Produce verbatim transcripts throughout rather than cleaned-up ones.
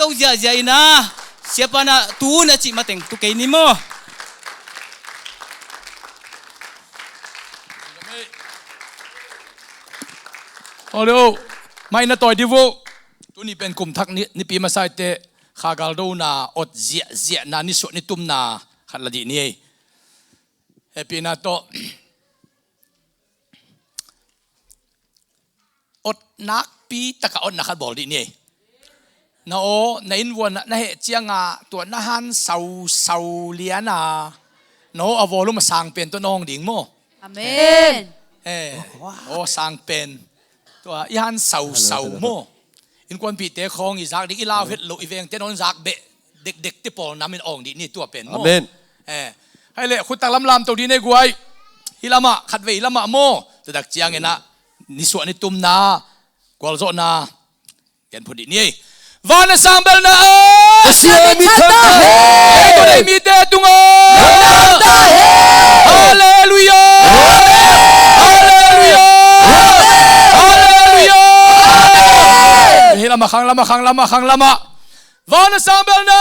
to ziahziah in ah, siapa in ah tu na cih mateng tu kei ni maw. Aw le aw, mai na tawi dih uh. Tuni pen kum thak ni, nipi masa i teh, Kha Gal Dona ot ziahziahna, nisuah nitumna khat la dih ni ei. Hehpihna tawh ot nakpi taka otna khat bawl dih ni ei. Na aw, na innvuan na heh ciangah tua na han sausau liana, na aw a volume a sang pen tawh na awng ding maw? Amen. Eh, aw sang pen tua i han sausau maw? Innkuanpihte khawng i zak ding, i lau het loh, i vengte na hong zak beh dekdek te pawl nam in awng dih ni tua pen maw? Amen. Eh, hai leh khuttak lamlam to dih ni ei guai. Hih lamah, khatvei lamah maw? Tua dak ciangin ah nisuah nitumna, gualzawhna gen phut dih ni ei. Van a sang belna ah, Pasian minthanna hang. Ei tua deih mite tungah, nopna hang. Halleluiah. Halleluiah. Halleluiah. Hih lamah, khang lamah, khang lamah, khang lamah. Van a sang belna,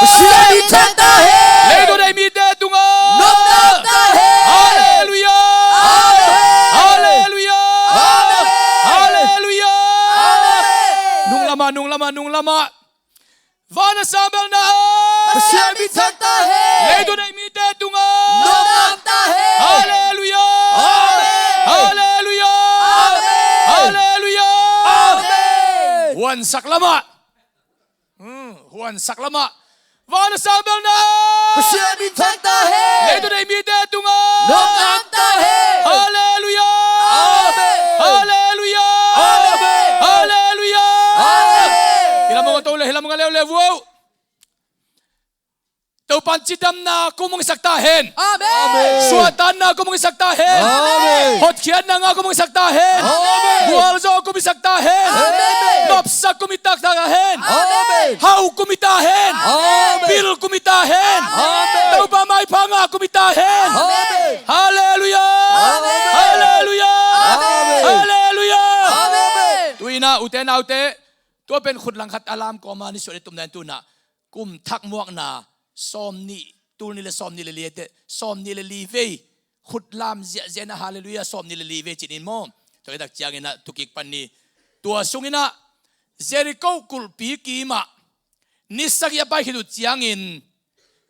Pasian minthanna hang. Ei tua deih mite tungah, nopna hang. Halleluiah. Amen. Halleluiah. Amen. Halleluiah. Amen. Nung lamah, nung lamah, nung lamah. Van a sang belna ah, Pasian minthanna hang. Ei tua deih mite tungah, nopna hang. Halleluiah. Amen. Halleluiah. Amen. Halleluiah. Amen. Huansak lamah. Hmm, huansak lamah. Van a sang belna, Pasian minthanna hang. Ei tua deih mite tungah, nopna hang. Halleluiah. Amen. Halleluiah. Amen. Halleluiah. Amen. Hih lamah a to le, hih lamah a leuleu uh. Topa'n cidamna kum hong hisak ta hen. Amen. Amen. Suahtakna kum hong hisak ta hen. Amen. Hotkhiatna ngah kum hong hisak ta hen. Amen. Gualzawh kum hisak ta hen. Amen. Nopsak kum hisak ta hen. Amen. Hau kum hisak ta hen. Amen. Pil kum hisak ta hen. Amen. Topa maipha ngah kum hisak ta hen. Amen. Halleluiah. Amen. Halleluiah. Amen. Halleluiah. Amen. Tu-in ah ute naute, tua pen khut langkhat a lam kawma nisuah nitumna in tu-in ah kum thak muakna sawmnih, tul nih le sawmnih le li, sawmnih le li vei khut lam ziahziah in ah, halleluiah, sawmnih le li vei ci-in maw? Tua hi tak ciangin ah tu kik pan ni. Tua sungin ah Jericho kulhpi kimah ni sagih a pai khit uh ciangin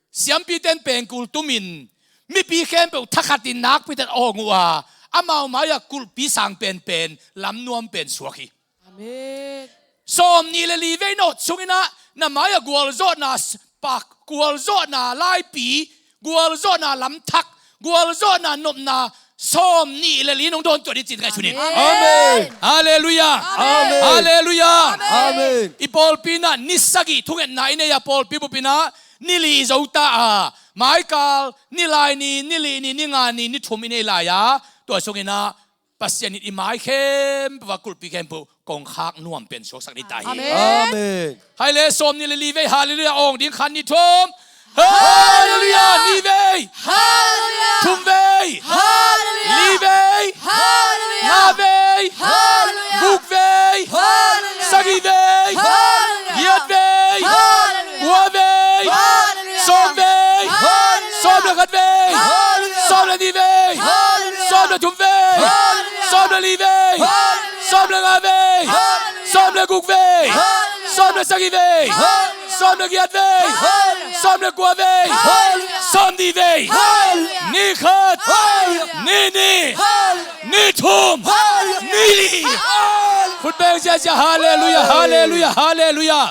siampite in pengkul tumin mipi khempeuh thakhatin nakpi takin awng uh a, amau mai-ah kulhpi sang penpen lamnuam pen suak hi. Amen. Sawmnih le li vei na ot sungin ah na mai-ah gualzawhna s-, pak, gualzawhna laipi, gualzawhna lamthak, gualzawhna nopna sawmnih le li nong dawn tuah ding ci-in ngaihsun in. Amen. Halleluiah. Amen. Halleluiah. Amen. I pawlpi in ah ni sagih thungetna i nei a, pawlpi bup in ah ni li zo ta a, maikal, ni laini, ni lihni, ni ngani, ni thum i nei lai a, tua sungin ah Pasian in i mai khempeuh ah kulhpi khempeuh kongkhak nuam pen suaksak ding ta hi. Amen. Amen. Hai le, sawmnih le li vei halleluiah awng ding, khat, nih, thum. Halleluiah. Nih vei. Halleluiah. Thum vei. Halleluiah. Li vei. Halleluiah. Nga vei. Halleluiah. Guk vei. Halleluiah. Sagih vei. Halleluiah. Giat vei. Halleluiah. Kua vei. Halleluiah. Sawm vei. Halleluiah. Sawm le khat vei. Halleluiah. Sawm le nih vei. Halleluiah. Sawm le thum vei. Halleluiah. Sawm le li vei. Halleluiah. Sawm le nga vei. Halleluiah. Sawm le guk vei. Halleluiah. Sawm le sagih vei. Halleluiah. Sawm le giat vei. Halleluiah. Sawm le kua vei. Halleluiah. Sawmnih vei. Halleluiah. Nih khat. Halleluiah. Nih nih. Halleluiah. Nih thum. Halleluiah. Nih li. Halleluiah. Khut beng ziahziah. Halleluiah. Halleluiah. Halleluiah.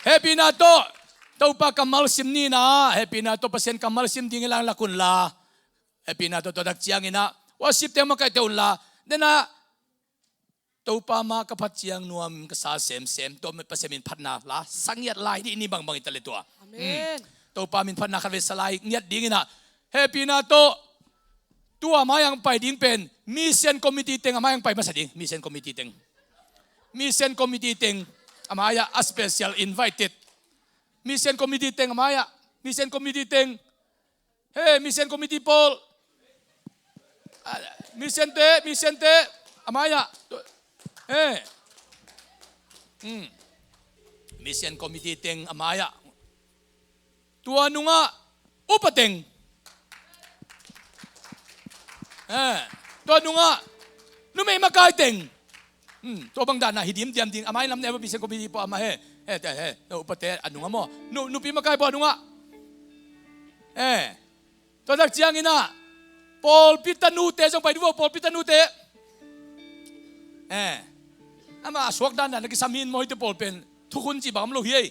Hehpihna tawh Topa kammal sim ni in ah, hehpihna tawh Pasian kammal sim dingin langlak unla, hehpihna tawh tua dak ciangin ah worship teng makaihte unla, den ah Topa mah ka phat ciang nuam ka sa semsem, tua Pasian min phatna la sa ngiat lai dih ni bangbang hi ta leh tua. Amen. Hmm. Topa min phatna khatvei sa lai ngiat dingin ah, hehpihna tawh tua mai-ah pai ding pen mission committee teng a mai-ah pai masa ding, mission committee teng. Mission committee teng a mai-ah, a special invited. Mission committee teng a mai-ah, mission committee teng. Hei, mission committee pawl. Ah, mission te, mission te a mai-ah. Hei. Hmm. Christian Committee teng a mai-ah. Tua nungah upa teng. Eh, tua nungah numei makai teng. Hmm, tua bang dan ah hi dimdiam ding. A mai lam neu Christian Committee pawh a mai he. He, he, he, upate a nungah maw. Nu, nupi makai pawh a nungah. Eh. Tua tak ciangin ah pawlpi tanute zong pai di vo, pawlpi tanute. Eh. Amah a suak dandan a kisam hi in maw, hihte pawl pen thukhun cih bang om lo hi ei.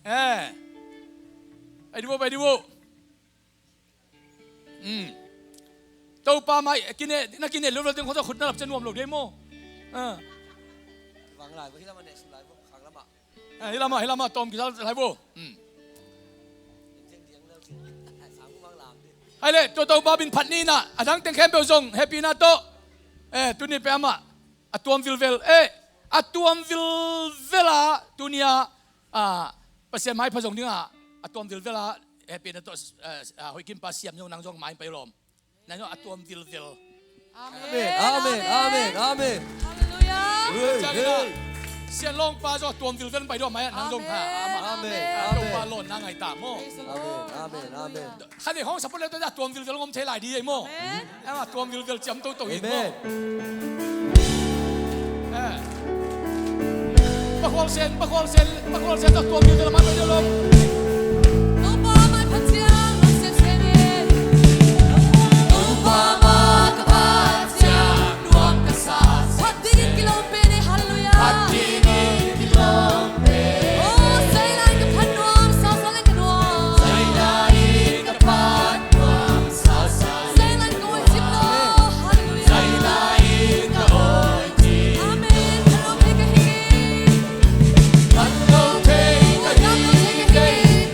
Eh. Pai di vo, pai di vo. Hmm. Topa mai, kine, na kine lo lo teng khawng tawh khut na lap ciang nuam lo dei maw. Ah. Vang lai vo, hi lamah ne, sim lai vo, khang lamah. Eh, hi lamah, hi lamah tawm kisa lai vo. Hmm. Hai le, tua Topa min phat ni in ah, a dang teng khempeuh zong hehpihna tawh. Eh, tuni pen amah a tuam vilvel, eh, a tuam vilvel a, tuni a, ah, Pasian maipha zong ding a, a tuam vilvel a, hehpihna tawh, eh, ah, Hoih Kim pa siam zong nang zong mai pai lawm. Nang zong a tuam vilvel. Amen, amen, amen, amen. Halleluiah. Hey, ciangin ah, hey. Sian Lawng pa zong a tuam vilvel pai dua mai ah, nang zong. Amen, ah, amah. Amen, amen. Ah, amen. Topa lawnna ngai ta maw. Praise the Lord. Amen, amen, amen. Halleluiah. Khan i hong support le tawh a tuam vilvel ngom thei lai di ei maw. Amen. Amah tuam vilvel ciam toto hi maw. Amen. Eh. Pakhual sen, pakhual sen, pakhual sen tawh tuam vilvel a mai pai dua lawm. Topa mai phat ciang nuam semsem in. Topa mai ka phat ciang nuam ka sa. Phat dingin kilawm pen e, halleluiah. Phat dingin kilawm pen. Oh, zai lai ka phat nuam, sasa lai ka nuam. Zai lai ka phat nuam, sasa lai. Zai lai ka oi cip lo, halleluiah. Zai lai ka oi cip. Amen. Phat nuam hi ka hi. Phat nuam hi ka hi.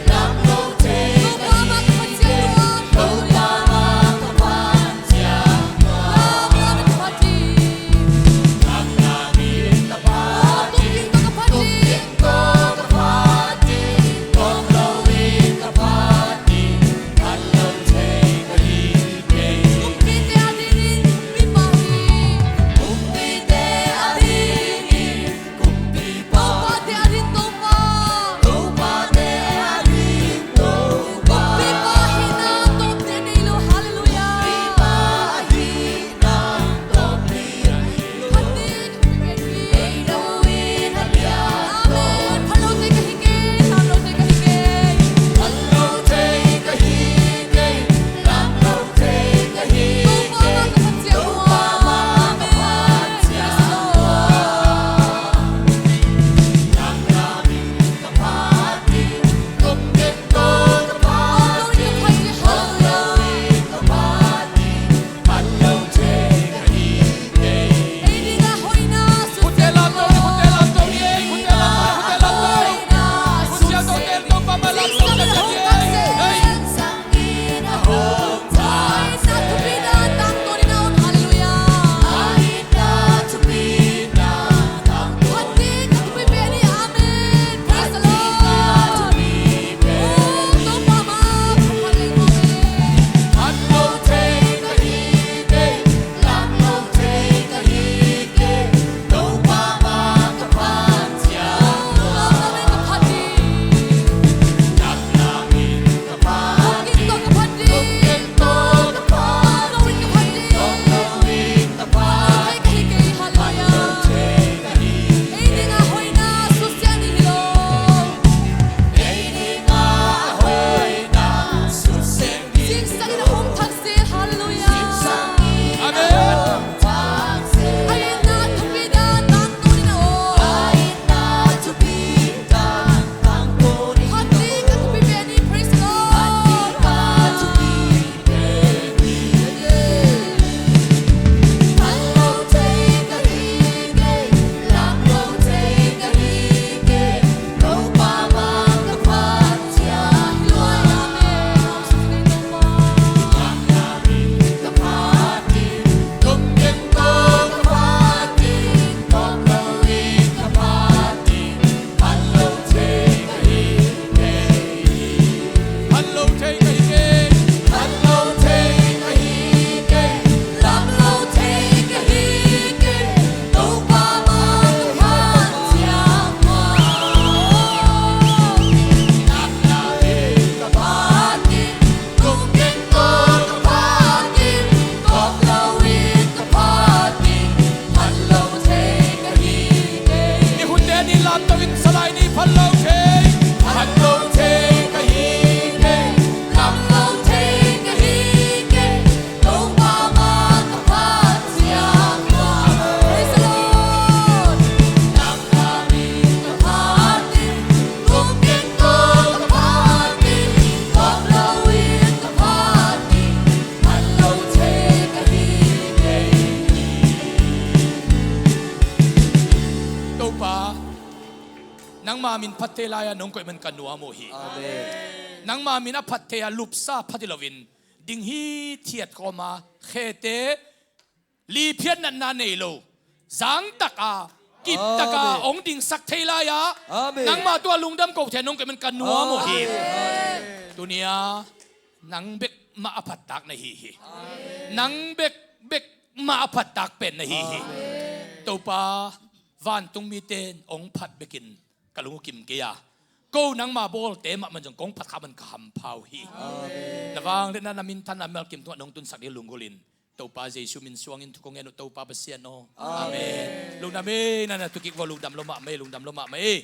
phat thei lai-a nong koih man ka nuam uh hi. Amen. Nangma min a phat thei-a lupsa phat hi loin ding hithiat khawm a, khete liphiat natna nei lo, zangtak a, kiptak a, Amen, hong dingsak thei lai-a, Amen, nangma tua lungdam ko thei-a nong koih man ka nuam uh hi. Amen. Tuni-a nang bek mah a phattak na hi hi. Amen. Nang bek, bek mah a phattak pen na hi hi. Amen. Topa, vantung mite in hong phat bekin ka lung uh kim kei a, ko nangma bawlte mahmah zong kong phat kha man ka hampha uh hi. Amen. Na vangliatna, na minthanna mimal kim tungah nong tunsak ding lunggulhin, Topa Jesu min suangin thu kong ngen uh, Topa Pasian aw. Amen. Amen. Lungdam ei, na na tu kik vo, lungdam lua mahmah ei, lungdam lua mahmah ei.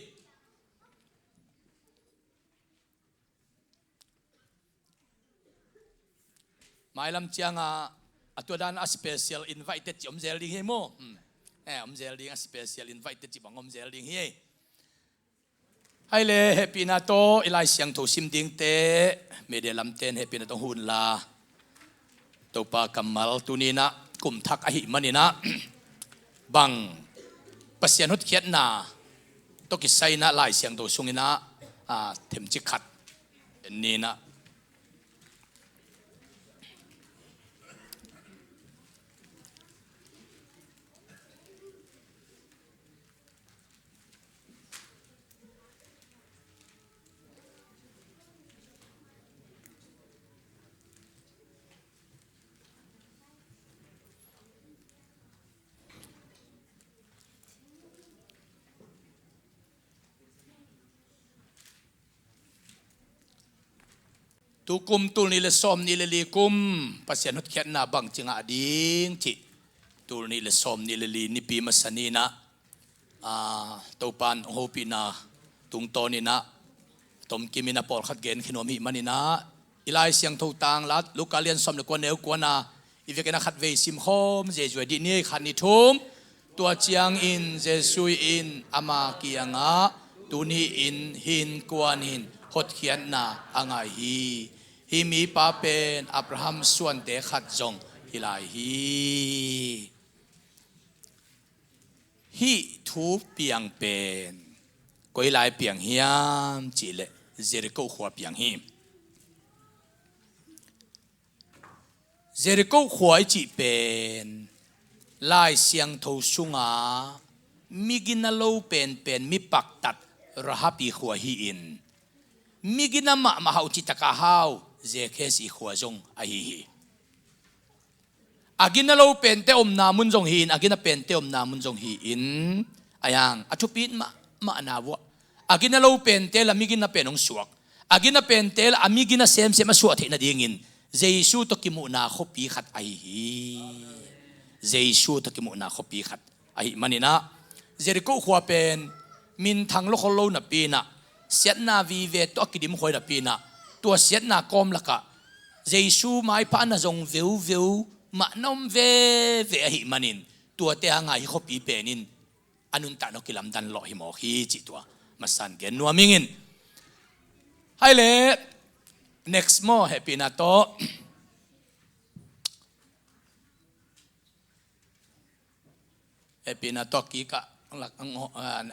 Mailam ciangah a tua dan a special invited ci om zel ding hi ei maw? Hmm. Eh, om zel ding, a special invited ci bang om zel ding hi ei. Hai le, hehpihna tawh i Lai Siangtho sim dingte, media lamten hehpihna tawh hun la. Topa kammal tuni-in ah kum thak ahih manin ah, bang Pasian hotkhiatna tawh kisai-in ah Lai Siangtho sungin ah, a, themcik khat en ni-in ah. Tukum tul nih le sawm nih le li kum Pasian hotkhiatna bangci ngah ding cih, tul nih le sawm nih le li Nipi masa ni-in ah, a, Topa'n hong hopihna tungtawnin ah tomkimin a pawlkhat genkhin nuam ahih manin ah, i Lai Siangtho tang la Luka lian sawm le kua, neu kuana i vekin a khatvei simkhawm ziahziah dih ni ei. Khat, nih, thum. Tua ciangin Jesu in ama kiangah, "Tuni-in hih innkuan in hotkhiatna a ngah hi. Hih mipa pen Abraham suante khat zong hi lai hi." Hih thu piang pen koi lai piang hiam cih leh Jericho khua piang hi. Jericho khua i cih pen Lai Siangtho sunga mi gina lo penpen, mi paktat Rahab i khua hi-in, mi gina mahmah hauh cih takah hau Zacchaeus i khua zong ahi hi. A gina lo pente omna mun zong hi-in, a gina pente omna mun zong hi-in, a yang a thupi mahmahna vuah, a gina lo pente la mi gina pen hong suak, a gina pente la a mi gina semsem a suah theih nadingin Jesu tawh kimuhna khuapi khat ahi hi. Jesu tawh kimuhna khuapi khat ahih manin ah, Jericho khua pen minthang lo khol lo napi-in ah, siatna vive tawh a kidim khua napi-in ah, tua siatna kawm lakah Jesu maipha na zong veuveu mah na om veve ahih manin, tuate hanga hih khuapi pen in a nuntakna kilamdang lawh hi mawk hi cih tua masa-in gen nuam ing in. Hai le, next maw, hehpihna tawh. Hehpihna tawh kikah,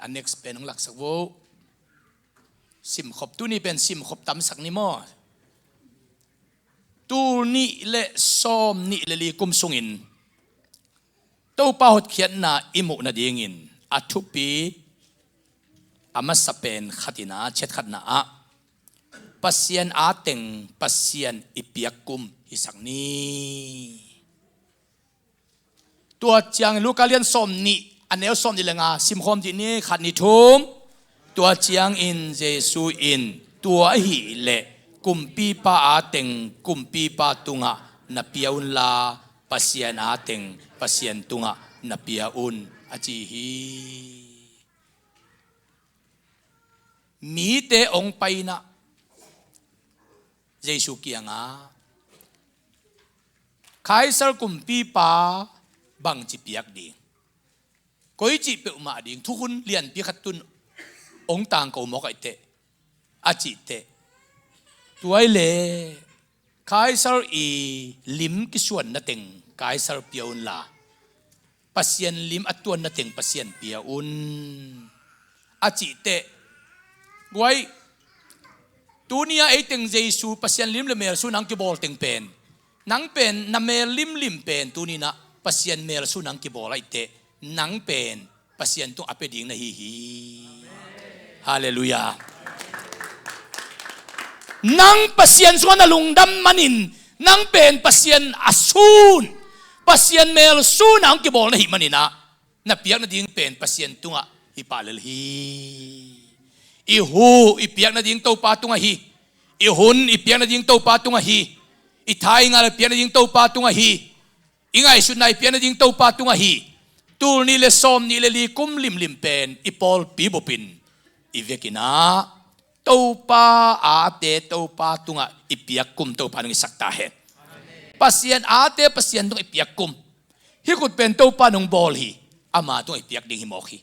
a next pen hong laksak vo. Simkhop, tuni pen simkhop tamsak ni maw. Tul nih le sawm nih le li kum sungin Topa hotkhiatna i muh nadingin a thupi, a masa pen khatin ah, chiat khatna ah, Pasian a teng Pasian i piak kum hisak ni. Tua ciangin Luka lian sawm nih, a neu sawm nih le nga simkhawm dih ni, khat, nih, thum. Tua ciangin Jesu in, "Tua ahih leh kumpipa a teng kumpipa tungah na pia unla, Pasian a teng Pasian tungah na pia un," a ci hi. Mite hong pai-in ah Jesu kiangah, "Kaisar kumpipa bangci piak ding? Koici peuhmah ding, thukhun lianpi khat tun hong tangko mawk ahih teh," a cih teh, "Tua ahih leh Kaisar i lim kisuanna teng Kaisar pia unla, Pasian lim a tuanna teng Pasian pia un," a cih teh, Guai, tuni-ah ei teng Jesu Pasian lim le mel sun ang kibawl teng pen, nang pen na mel limlim pen tuni-in ah Pasian mel sun ang kibawl ahih teh, nang pen Pasian tung a pia ding na hi hi. Halleluiah. Nang Pasian sungah na lungdam manin, nang pen Pasian a sun, Pasian mel sun ang kibawl na hih manin ah, na piak nading pen Pasian tungah hi pah lel hi. I huh i piak nading Topa tungah hi. I hun i piak nading Topa tungah hi. I thaingal i piak nading Topa tungah hi. I ngaihsutna i piak nading Topa tungah hi. Tul nih le sawm nih le li kum limlim pen i pawlpi bupin i vekin ah Topa ate Topa tungah i piak kum Topa nong hisak ta hen. Pasian ate Pasian tungah i piak kum. Hih khut pen Topa nong bawl hi, ama tungah i piak ding hi mawk hi.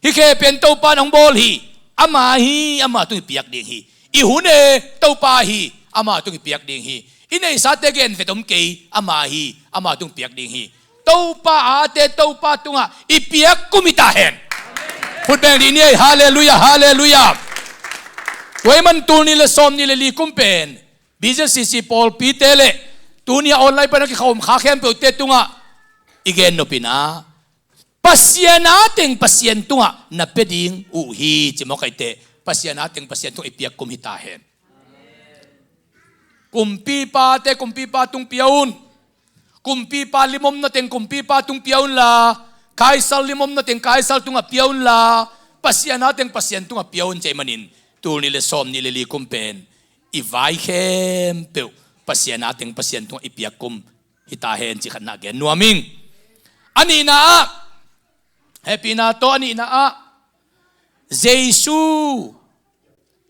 Hih khe pen Topa nong bawl hi, ama hi, ama tungah i piak ding hi. I hun e, Topa hi, ama tungah i piak ding hi. I neihsate gen vet om kei, ama hi, ama tungah i piak ding hi. Topa ate Topa tungah i piak kum hi ta hen. Khut beng dih ni ei. Halleluiah, halleluiah. Tua ahih man tul nih le sawm nih le li kum pen B Z C C pawlpite le tuni-ah online pan a kikhawm kha khempeuhte tungah i gen nop in ah, Pasian a teng Pasian tungah na pia ding uh hi, ci mawk ahih teh, Pasian a teng Pasian tungah i piak kum hi ta hen. Kumpipate kumpipa tung pia un. Kumpipa lim om na teng kumpipa tung pia unla, Kaisar lim om na teng Kaisar tungah pia unla, Pasian a teng Pasian tungah pia un, ci ahih manin tul nih le sawm nih le li kum pen i vai khempeuh Pasian a teng Pasian tungah i piak kum hi ta hen, cih khat na gen nuam ing. A nihna ah, hehpihna tawh a nihna ah, Jesu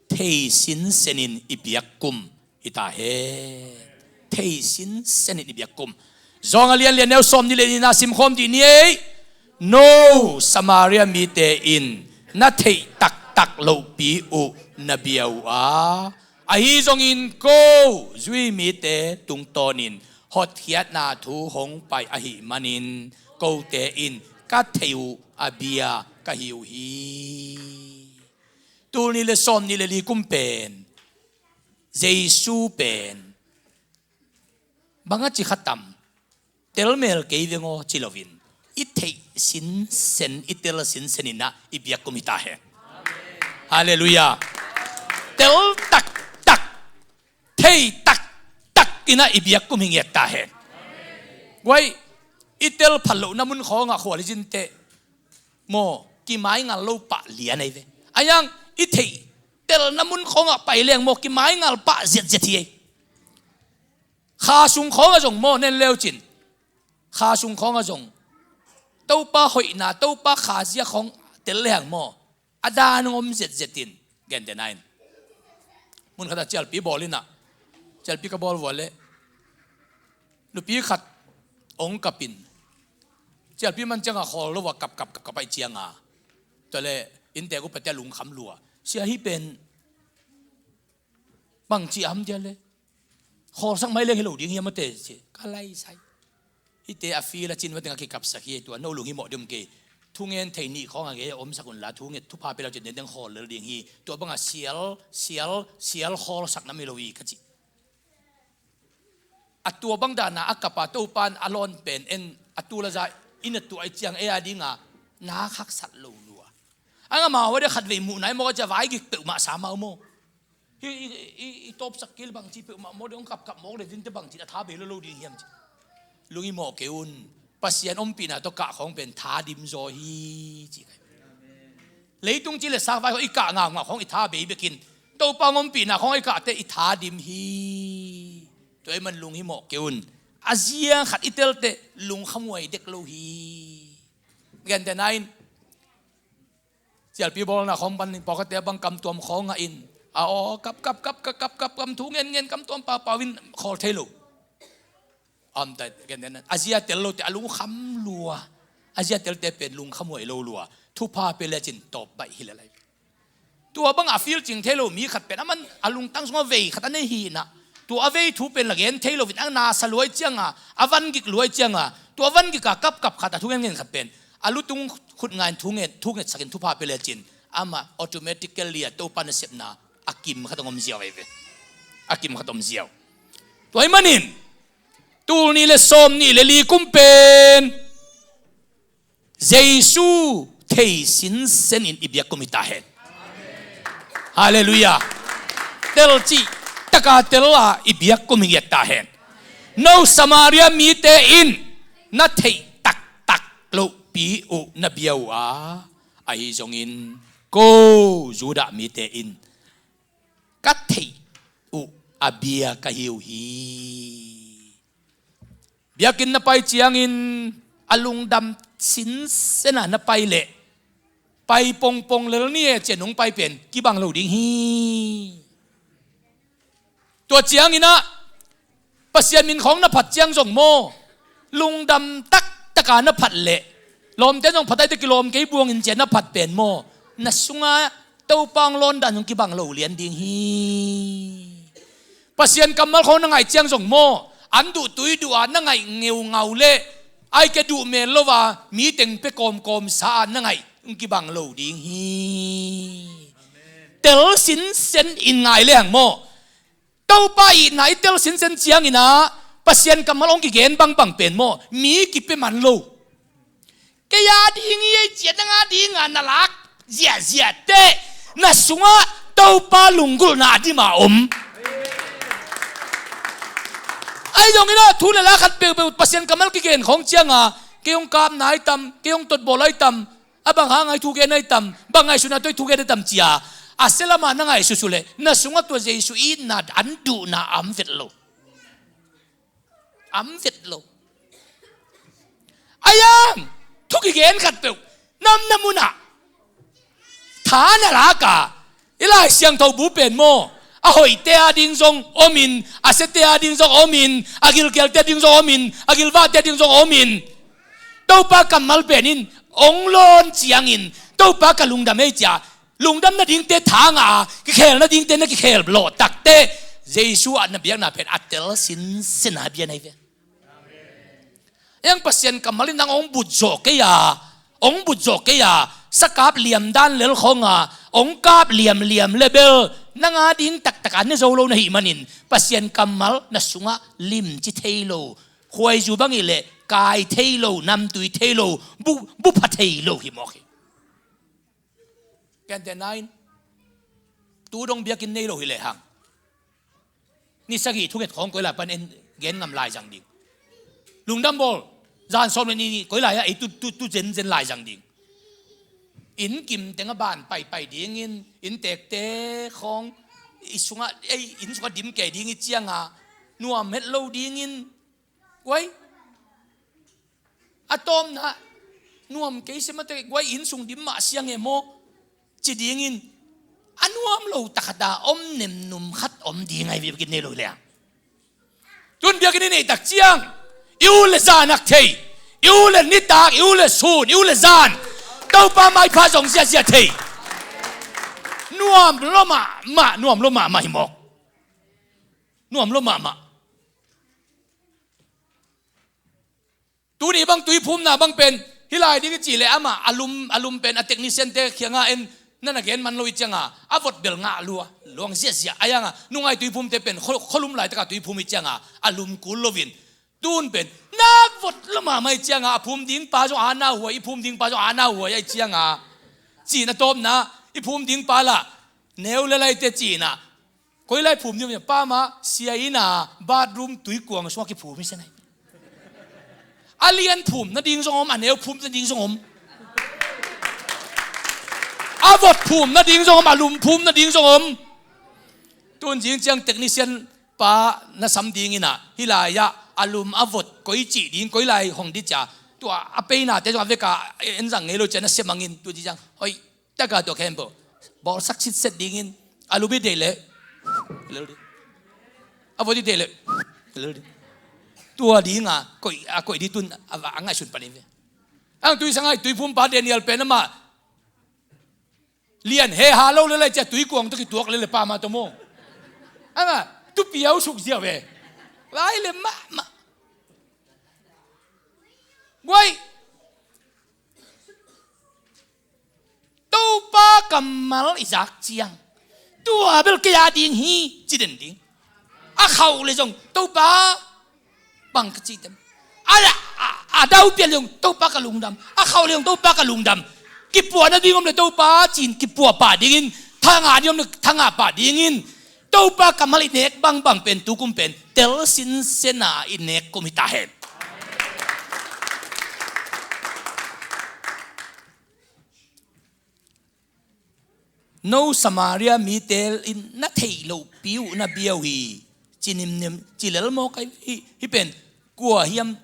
thei sinsenin i piak kum hi ta hen. Thei sinsenin i piak kum. Zawng a lian li, a neu sawm nih le nihna simkhawm dih ni ei. No Samaria mite in na theih taktak lohpi uh na bia uh a, ahi zongin ko Jew mite tungtawnin hotkhiatna thu hong pai ahih manin kote in ka theih uh a bia ka hi uh hi. Tul nih le sawm nih le li kum pen Jesu pen bang a ci kha tam, tel mel kei veng aw ci loin, i theih sinsen, i tel sinsen in ah i biak kum hi ta hen. Halleluiah. Tel taktak, thei taktak in ah i biak kum hi ngiat ta hen. Guai, i tel phat lohna mun khawngah khual i zin teh maw, kimaingal lo pah lian ahi ve. A yang i theih telna mun khawngah pai leng maw, kimaingal pah ziatziat hi ei. Kha sung khawngah zong maw, nen leu cin, kha sung khawngah zong Topa hoihna, Topa khazia khawng tel lehang maw, a dan hong om ziatziat in, gentehna in, mun khatah cialpi bawl in ah, cialpi ka bawl vua leh nupi khat hong kap in, cialpi man ciangah khawl lo a, kap kap kap kap ahih ciangah, tua leh inntek upate a lungkham lua, sia, hih pen bangci a ham dia leh, khawlsak mai leng hi lo ding hiam, a te ci, ka laisai. Hihte a feel a cin va teng a kikapsak hi, tua no lung hi mawh ding om kei. Thungen thei nih khawng a gei a omsak unla, thungen thupha pia lo cin dendeng khawl lel ding hi. Tua bangah sial, sial, sial khawlsak nam hi lo hi ka ci. A tua bang dana a kapa Topan a lawn pen en a tul a za in a tuah ahih ciang ei a dinga nak haksat lo lua. Ang amau a dia khatvei muh nai mawk a cia vaigik peuhmah sa mau maw. Hi, i, i, i tawpsak kei le bangci peuhmah maw, ding hong kapkap mawk le dinte bangci a tha bei lo lo ding hiam ci. Lung i mawh kei un. Pasian ompihna tawh kah khawng pen tha dim zaw hi ci kai. Leitung ci le sak vai khawng i kah ngaungau khawng i tha bei bekin, Topa hong ompihna khawng i kahte i tha dim hi. Tua ahih man lung hi mawh kei un. A ziang khat i telte lungkhamhuai dek lo hi. Gentehna in, cialpi bawlna khawng pan in pawlkhatte bang kamtuam khawngah in, a aw kap kap kap kap kap kap kam thu ngen ngen kamtuam pau pau in khawl thei lo. A om ta, gentehna in, a zia tel lote a lungkham lua. A zia telte pen lungkhamhuai lo lua. Thupha pia lecin tawp baih hi lel lai. Tua bangah a feel cing thei lo mi khat pen a man a lungtang sungah vei khat a nei hi in ah, tua a vei thu pen la gen thei loin a nasa lua ahih cianga, a vangik lua ahih cianga, tua vangik a kapkap khat a thu ngen ngen khat pen a lutung khut nga in thu nget, thu ngetsak in thupha pia lecin Amah automatically a Topa nasepna a kim khat hong om ziau ahi ve. A kim khat om ziau. Tua ahih manin tul nih le sawm nih le li kum pen Jesu thei sinsen in i biak kum hi ta hen. Halleluiah. Tel cih taka tel a i biak kum hi ngiat ta hen. No Samaria mite in na theih taktak lohpi uh na bia uh a, ahi zongin ko Judah mite in ka theih uh a bia ka hi uh hi. Biakinn na pai ciangin a lungdam sinsen a na pai leh pai pongpong lel ni e, cian hong pai pen kibang lo ding hi. Tua ciangin ah Pasian min khawng na phat ciang zong maw, lungdam taktak a na phat leh lawmte zong phat aite kilawm kei buangin cian na phat pen maw, na sungah Topa hong lawn dan zong kibang lo lian ding hi. Pasian kammal khawng na ngaih ciang zong maw, an duh tui duh a na ngaih ngeungau leh ai ke duh mel lo a mi teng pia kawmkawm sa a na ngaih hong kibang lo ding hi. Tel sinsen in ngai leng maw, Topa itna i tel sinsen ciangin ah Pasian kammal hong kigen bangbang pen maw, mi kipia man lo. Kei a ding hi ei ciah nang a ding a na lak ziahziah teh na sungah Topa lunggulhna a dim a om. Ahi zongin ah thu le la khat peuhpeuh Pasian kammal kigen khawng cianga kei hong kapna ahi tam, kei hong totbawl ahi tam, a bang hang ahi thugen ahi tam, bang ngaihsutna tawh thugen ahi tam cia a sia lamah na ngaihsut uh leh na sungah tua Jesu itna an duhna a om vet lo. Am vet lo. A yang thu kigen khat peuh namna munah tha na lak a, i Lai Siangtho bu pen maw, a hoihte a ding zong omin, a siate a ding zong omin, a gilkialte a ding zong omin, a gilvahte a ding zong omin, Topa kammal pen in hong lawn ciangin Topa ka lungdam ei cia lungdam nadingte tha ngah a, kikhel nadingte na kikhel lawh takteh Jesu a na biakna pen a tel sinsen a bian ahi ve. Eng Pasian kammal in nang hong butzawh kei a, hong butzawh kei a, sakap liamdan lel khawng a hong kap liamliam le bel nang a ding taktak a ne zo lo na hih manin Pasian kammal na sungah limci thei lo, khuaizu bang ih leh kai thei lo, namtui thei lo, bu, bupha thei lo hi mawk hi. Gentehna in tu dong biakinn nei lo hi lehang ni sagih thunget khawng koi lai pan en gen ngam lai zang ding. Lungdam bawl zan sawm le ni koi lai ah ei tu, tu, tu zenzen lai zang ding. Inn kim teng a ban paipai dingin inn tekte khawng i sungah ei inn sungah dim kei ding i cianga nuam het lo dingin guai a tawpna nuam kei sia mate guai inn sung dim mah siang e maw ci dingin a nuam lo takhat a om nemnum khat om ding ahi ve biakinn nei lo hi leh. Tun biakinn i neih tak ciang i ut le zan ak thei, i ut le nitak, i ut le sun, i ut le zan Topa maipha zong ziahziah thei. Nuam lo mahmah, nuam lo mahmah hi mawk. Nuam lo mahmah. Tuni bang tuiphumna bang pen hih lai ding i cih leh amah a lum, a lum pen a technician te khiangah en na na gen man lo i cianga a vot bel ngah lua luang ziahziah a yanga nungai tuiphumte pen kho, kholum laitaka tuiphum i cianga a lum kul loin tun pen na vot lo mahmah i cianga a phum ding pa zong a na huai, i phum ding pa zong a na huai a i cianga cihna tawpna i phum ding pa lah neu le laite cihna Koi lai phum ding om, pa ma sia inn a bathroom tuikuang sungah kiphum hi se nai. A lian phum nading zong om, a neu phum nading zong om. A vot phum nading zong om, a lum phum nading zong om. Tun zing ciang technician pa na sam dingin ah hih lai-ah a lum a vot koi cih ding, koi lai hong ding cia, tua a peinate zong a veka en zang ngei lo cia na sia mangin tu zing ciang hoih taka tua khempeuh bawlsak sitset dingin a lum i deih leh lel ding, a vot i deih leh lel ding. Tua dinga koih, a koih ding tun a va, a ngaihsun panin ve. Ang tuisang ai tuiphum pa Daniel pen amah lian heha lo lel ai cia tuikuang tawh kituak lel le pa ma tawh maw. Amah tupiau suk ziau ve. Vai le mahmah. Guai. Topa kammal i zak ciang, tua bel kei a ding hi ci den ding. A khauh le zong Topa bang ka ci tem. A, a, a dau pian le zong Topa ka lungdam. A khauh le zong Topa ka lungdam. Kipuahna ding om le Topa cin kipuah pah dingin, thangah ding om le thangah pah dingin, Topa kammal i nek bangbang pen tukum pen tel sinsen a i nek kum hi ta hen. No Samaria mite in na theih lohpi uh na bia uh hi, ci nimnim, ci lel mawk ahi hi. Hih pen kua hiam,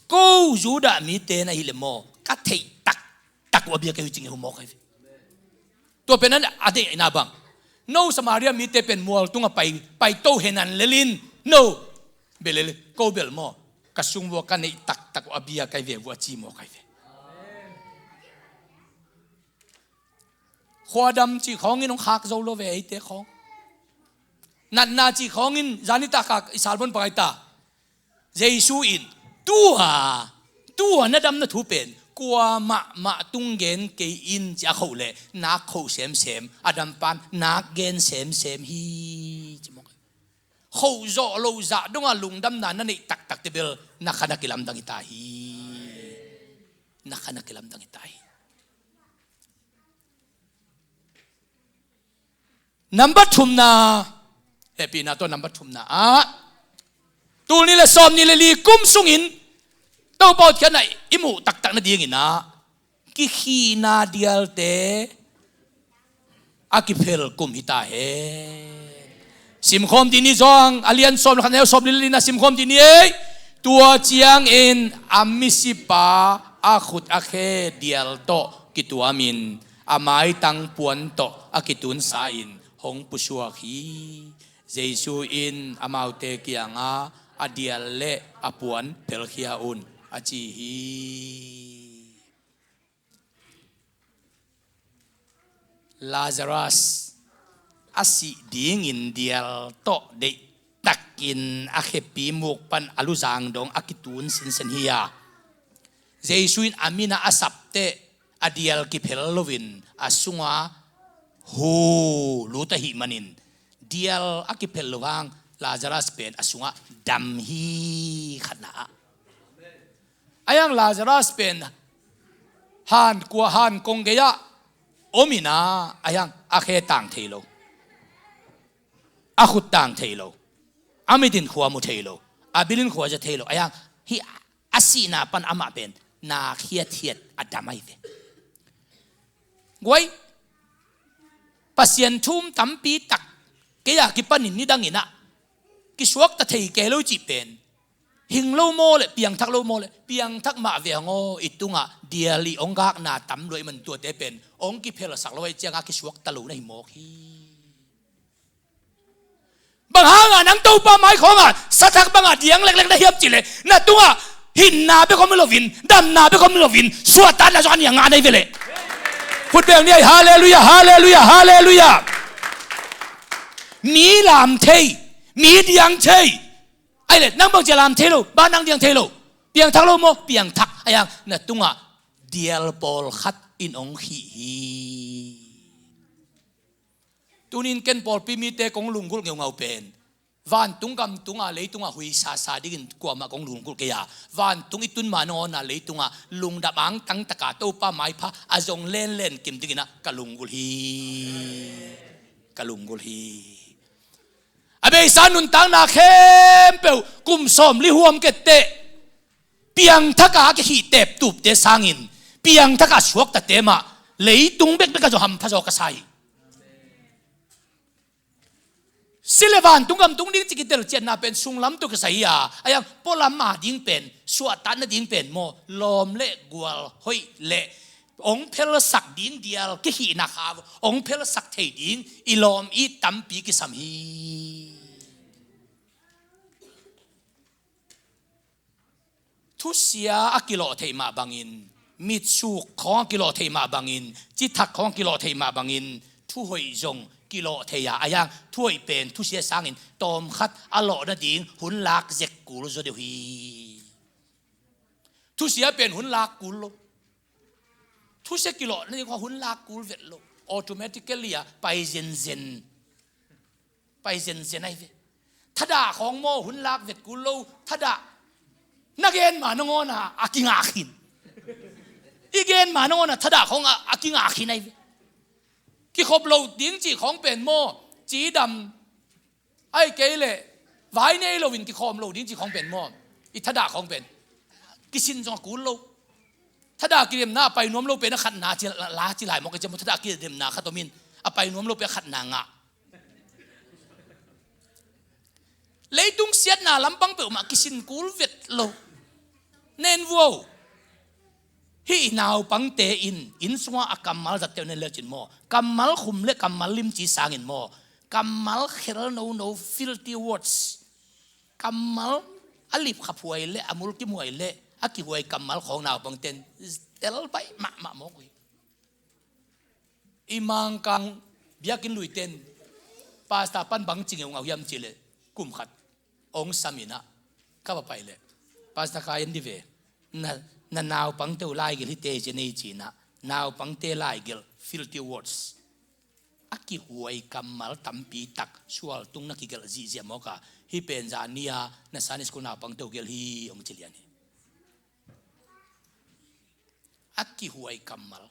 ko Judah mite na hi le maw, ka theih taktak uh a bia ka hi uh ci ngei uh mawk ahi hi. Tua pen a deihna bang, no Samaria mite pen mual tungah pai, pai to henan lelin, no, bel lel, ko bel maw, ka sung vua ka neih taktak uh a bia ka hi ve vua ci mawk ahi ve. Khuadam cih khawngin hong khak zo lo ve eite khawng. Natna cih khawngin zanitak a i salbon pangai ta. Jesu in tua, tua na damna thu pen kua mahmah tung gen kei in ci a khoh leh nak khoh semsem, a dampan nak gen semsem hi ci mawk. Khoh zawh loh zah dongah lungdamna na neih taktak te bel na kha na kilamdang hi ta hi. Na kha na kilamdang hi ta hi. Nambat thumna, hehpihna tawh nambat thumna ah, tul nih le sawm nih le li kum sungin Topa Pathian ah i muh taktak nadingin ah, kikhihna dialte a kiphel kum hi ta hen. Simkhawm dih ni zong, a lian sawm le khat, a neu sawm le li na simkhawm dih ni ei. Tua ciangin a misipa a khut a khe dial tawh kituamin a maitang puan tawh a kitunsa in hong pusuak hi. Jesu in amaute kiangah, a dial le a puan phelkhia un, a ci hi. Lazarus a sih dingin dial tawh deihtakin a khepi muk pan a luzang dong a kitun sinsen hi a, Jesu in a minah a sapteh a dial kiphel loin a sungah hu lut ahih manin, dial a kiphel lo hang Lazarus pen a sungah dam hi, khatna ah. Ahi hang Lazarus pen han kua, han kong gei-ah om in ah, ahi hang a khe tang thei lo, a khut tang thei lo, a mit in khua mu thei lo, a bil in khua zia thei lo. Ahi hang hih a sihna pan amah pen na khiathiat a dam ahi ve. Guai, Pasian thu um tampi tak kei a kipanin nidangin ah kisuakta thei kei lo cih pen, hing lo maw le, piangthak lo maw le, piangthak mah ve hang aw, i tungah dial i hong gakna tam lua ahih man tuate pen hong kiphelsak lo ahih ciangah kisuakta lo na hi mawk hi. Bang hangah nang Topa mai khawngah sathak bangah diang leklek na hiam cih leh, na tungah hinna bek om hi loin, damna bek om hi loin, suahtakna zong a niang ngah na hi ve leh. Khut beng ni ei. Halleluiah, halleluiah, halleluiah. Mi lam thei, mi diang thei. Ahih leh nang bangci a lam thei lo, bang nang diang thei lo? Piangthak lo maw? Piangthak. Ahi hang na tungah dial pawlkhat in hong khih hi. Tunin ken pawlpi mite kong lunggulh ngeungau pen, vantung gam tungah, leitungah huisasa dingin kuamah kong lunggulh kei a, vantung i tun ma nangawn a leitungah lungdam angtang taka Topa maipha a zong lenlen kim dingin ah ka lunggulh hi. Ka lunggulh hi. A beisa nuntakna khempeuh kum sawmli huam ketteh piangthaka a kikhih teptupte sangin, piangthaka suaktate mah leitung bekbek ah zong hampha zaw ka sa hi. Si le vantung gam tung ding ci kitelcianna pen sunglam tawh kisai hi a, ahi hang pualam a ding pen, suahtak nading pen maw, lawm le gual hoih le hong phelsak ding dial, kikhihna kha hong phelsak thei ding i lawm i tampi kisam hi. Thusia a kilawh theih mah bangin, mitsuk khawng a kilawh theih mah bangin, cithak khawng a kilawh theih mah bangin, thuhoih zong kilawh thei a, ahi hang thuhoih pen thusia sangin tawmkhat a lawh nading hun lak zek kul zaw deuh hi. Thusia pen hun lak kul lo. Thusia kilawh nading khawng hun lak kul vet lo. Automatically a pai zenzen. Pai zenzen ahi ve. Thadah khawng maw, hun lak vet kul lo. Thadah na gen ma nangawn a a kingak hi. I gen ma nangawn a thadah khawng a, a kingak hi ahi ve. Kikhop loh ding cih khawng pen maw, cidam, ahih kei leh vai nei loin kikhawm loh ding cih khawng pen maw, i thadah khawng pen kisin zong a kul lo. Thadah kidemna a pai nuam lo pen a khatna ci la ci lai mawk a, ci maw, thadah kidemna khat om in, a pai nuam lo pen a khatna ngah. Leitung siatna lampang peuhmah kisin kul vet lo. Nen vuau. Hih naupangte in inn sungah a kammal zatte uh nen lecin maw, kammal khum le kammal limci sangin maw, kammal khel nono, filthy words, kammal a lipkhaphuai le a mulkimhuai le a kihuai kammal khawng naupangte in tel baih mahmah mawk uh hi. I Mangkang biakinn luite in pastor pan bang ci ngeungau hiam cih leh, kum khat ong sam in ah, ka va pai leh, "Pastor, ka en dih ve, na, na naupangte uh laigelh hite hi ci nei," ci in ah, naupangte laigelh, filthy words, a kihuai kammal tampi tak sualtung na kigelh zihziah mawk a, "Hih pen zani-a na Sunday school naupangte uh gelh hi," ong ci lian hi. A kihuai kammal.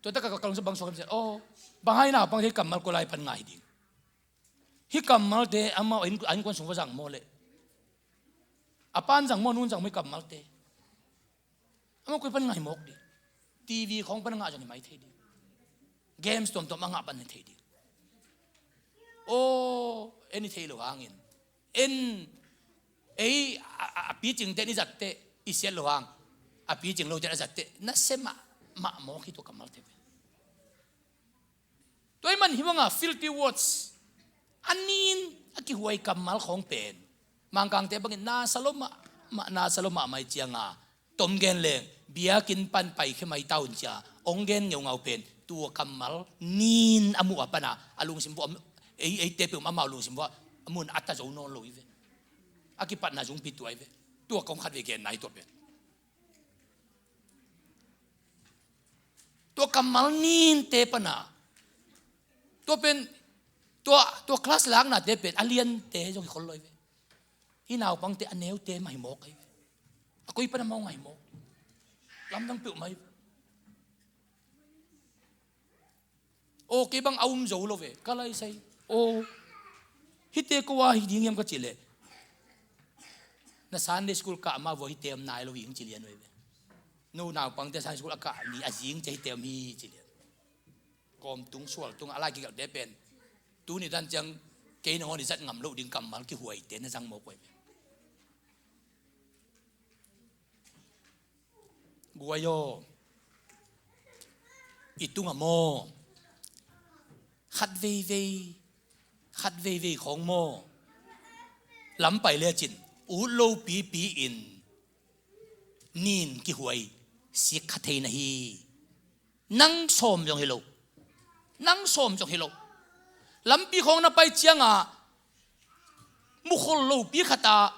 Tua tak a ka lungsim bang suak hiam cih leh, "Oh, bang hang naupangte hih kammal kua lai pan ngah hi ding? Hih kammalte amau a innkuan sung va zang maw leh, a pa'n zang maw, a nu'n zang maw, hih kammalte amau koi pan ngah hi mawk ding? TV khawng pan ngah zong hi mai thei ding. Games tuamtuam a ngah pan hi thei ding. Oh, en hi thei lo hangin, en, ei a, a, a picingte in i zatteh i siat lo hang, a picing lote in a zatteh na sia mahmah mawk hi tua kammalte pen." Tua ahih man hih banga filthy words, a nin, a kihuai kammal khawng pen Mangkangte bangin na sa lo mahmah, na sa lo mahmah ahih cianga, tom gen leng, biakinn pan paikhia mai ta un ci-a ong gen ngeungau pen tua kammal nin a muh a pana a lungsim vuah, ei, eite peuhmah amau lungsim vuah a mun a ta zo nawn lo hi ve. A kipatna zungpi tua hi ve. Tua kong khatvei genna hi tua pen. Tua kammal ninte pana, tua pen, tua, tua class laknate pen a liante zong hi khol lo hi ve. Hih naupangte a neute mah hi mawk ahi ve. A koi pana mawk ahi mawk. Lamdang peuhmah hi ve. Aw, kei bang a um zo lo ve, ka lai sai. Aw, hihte kua hi ding hiam ka cih leh, na Sunday school kah ma vua hihte om nai lo hi ing ci lian uh hi ve. No naupangte Sunday school a kah ni a zing ciang hihte om hi ci lian. Kawm tung sual tung a lai kigelhte pen, tuni dan ciang kei nangawn i zat ngam loh ding kammal kihuaite na zang mawk uh hi ve. Guai aw, i tungah maw, khat veivei, khat veivei khawng maw, lam pai lecin ut lopipi in nin kihuai sik kha thei na hi. Nang sawm zong hi lo. Nang sawm zong hi lo. Lampi khawng na pai ciangah mukhol lopi khatah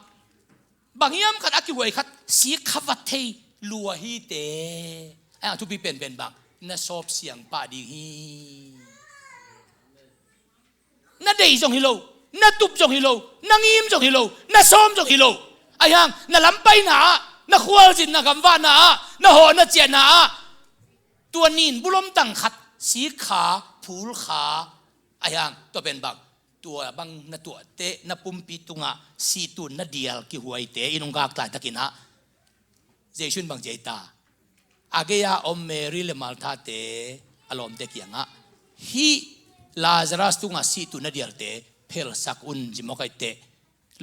bang hiam khat a kihuai khat sik kha vat thei lua hi te. Ai, a thupi penpen bang, na sawp siangpah ding hi. Na deih zong hi lo, na tup zong hi lo, na ngim zong hi lo, na sawm zong hi lo. Ahi hang na lampaina ah, na khualzinna gamvahna ah, na hawhna ciahna ah tua nin bulom tang khat sik kha, phul kha. Ahi hang tua pen bang, tua bang na tuahte na pumpi tungah sihtun na dial kihuaite i nunggak laitakin ah Jesu in bang ci a hi ta? A gei-a om Mary le Martha-te a lawmte kiangah, hih Lazarus tungah sihtun na dialte phelsak un ci mawk a, hi teh.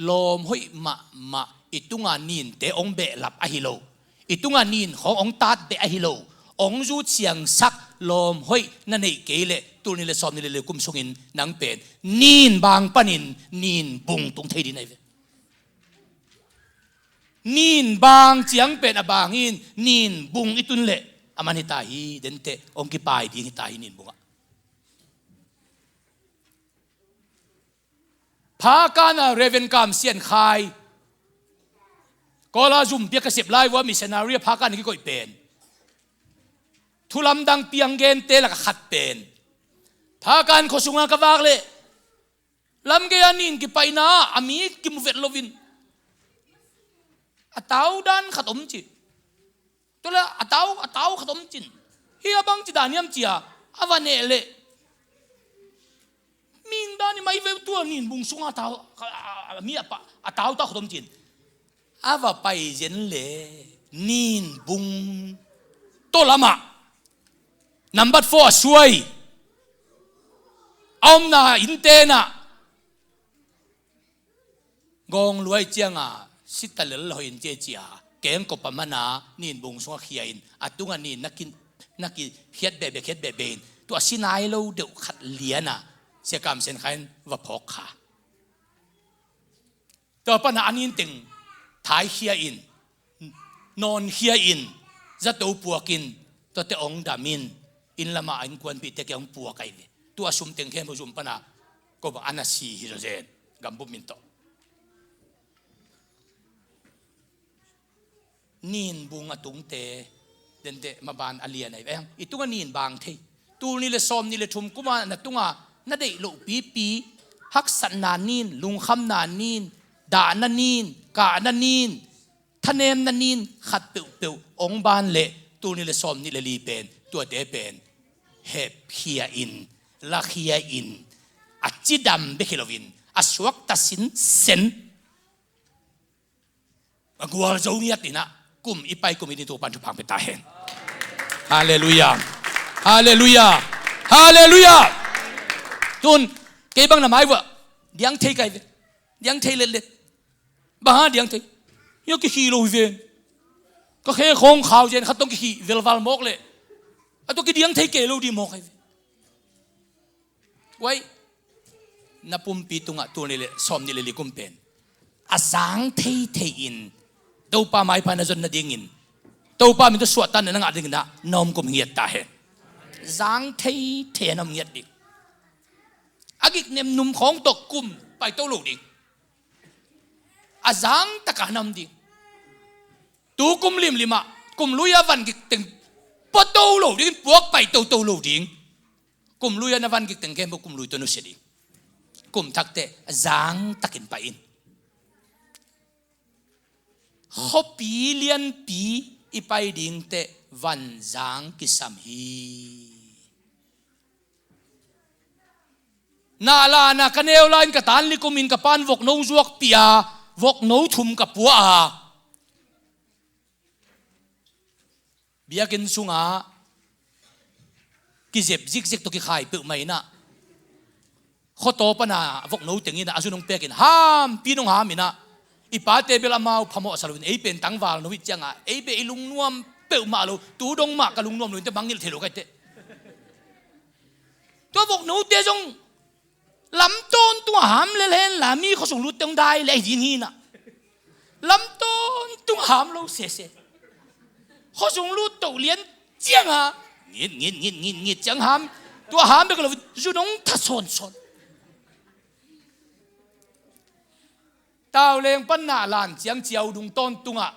Lawm hoih mahmah, i tunga ninte hong behlap ahi lo, i tunga nin khawng hong tatbeh ahi lo, hong zut siangsak lawm hoih na neih kei leh tul nih le sawm nih le li kum sungin nang pen nin bang panin nin bung tung thei ding ahi ve. Nin bang ciang pen a bang in nin bung i tun leh a man hi ta hi, denteh hong kipai ding hi ta hi nin bungah. Phakana Reverend Kam Sian Khai Kawla zumpi a ka sep lai vua missionary a phakan kikoih pen, thulamdang piang gente laka khat pen, phakan khua sunga ka vak leh lamgei a nin kipaina a mi kimu vet loin a tau dan khat om ci. Tua leh a tau, a tau khat om cin. Hih a bang ci dan hiam ci a, a va neh leh ming dan i mai ve, tua nin bung sunga a tau, a, a, a, mi a pa, a tau tau khat om cin. A va pai zen leh nin bung tawlamah number four a suai a omna inntenah gawng luai cianga sita lel hoih in cia cia kengkop a mana nin bung sungah khia in a tungah nin na ki, na kikhiat behbeh, khiat behbeh in tua si nai lo deuh khat liana Sia Kam Sen Khai in va phawk kha. Tua pana a nin teng thaikhia in, nawnkhia in, zato puakin, tuate ong damin, inn lamah a innkuanpihte kiang ong puak ahi ve. Tua sum teng khempeuh zum pana ko bang a na si hi zawzen, gambup min tawh. Nin bung a tungte dente maban a lian ahi ve. I tunga nin bang thei. Tul nih le sawm nih le thum kuma na tunga na deih loh pipi, haksatna nin, lungkhamna nin, dahna nin, kahna nin, thanemna nin khat peuhpeuh ong ban leh tul nih le sawm nih le li pen, tuate pen hepkhia in, lakhia in, a cidam bek hi loin a suakta sinsen, a gualzo ngiat inah kum i pai kum i ni Topan thupha pia ta hen. Halleluiah. Halleluiah. Halleluiah. Tun kei bang na mai vua diang thei kai ve. Diang thei letlet. Bang hang diang thei? Hia kikhih lo hi ven. Ka khe khawng khau zen khat tong kikhih velval mawk leh a tua kidiang thei kei lo ding mawk hi ve. Uai, na pumpi tungah tul nih le sawm nih le li kum pen a zang theithei in Topa maipha na zon nadingin, Topa min tawh suahtakna na ngah dingin ah na om kum ngiat ta hen. Zang theithei a na om ngiat ding. A gik nemnum khawng tawh kum paito lo ding. A zang takah na om ding. Tu kum limlimah kum lui a van gik teng paito lo ding, puak paito to lo ding. Kum lui a na van gik teng khempeuh kum lui tawh nusia ding. Kum thak teh zang takin pai in. Khuapi lianpi i pai ding teh van zang kisam hi. Nahlan a ka neu lai-in ka tan li kumin ka pan vokno zuak pia, vokno thum ka pua a. Biakinn sungah kizep zikzek tawh kikhai peuhmah inah, khuataw pana vokno teng inah a zun hong pekin hampi nong ham inah, i pate bel amau phamawh sa loin ei pen tangval no hih ciangah ei bel i lungnuam peuhmah lo, tu dong mah ka lungnuam lo inteh, mangngilh thei lo ka hi teh. Tua voknote zong lam tawntungah ham lel henla mi khuasung lutte hong dai leh ahi ding hi inah. Lam tawntungah ham lo sese. Khuasung lut toh lian ciangah ngit ngit ngit ngit ngit ciang ham. Tua ham bek lo zun hong tha sawnsawn. Tauleng pan Nahlan ciang ciaudung tawntungah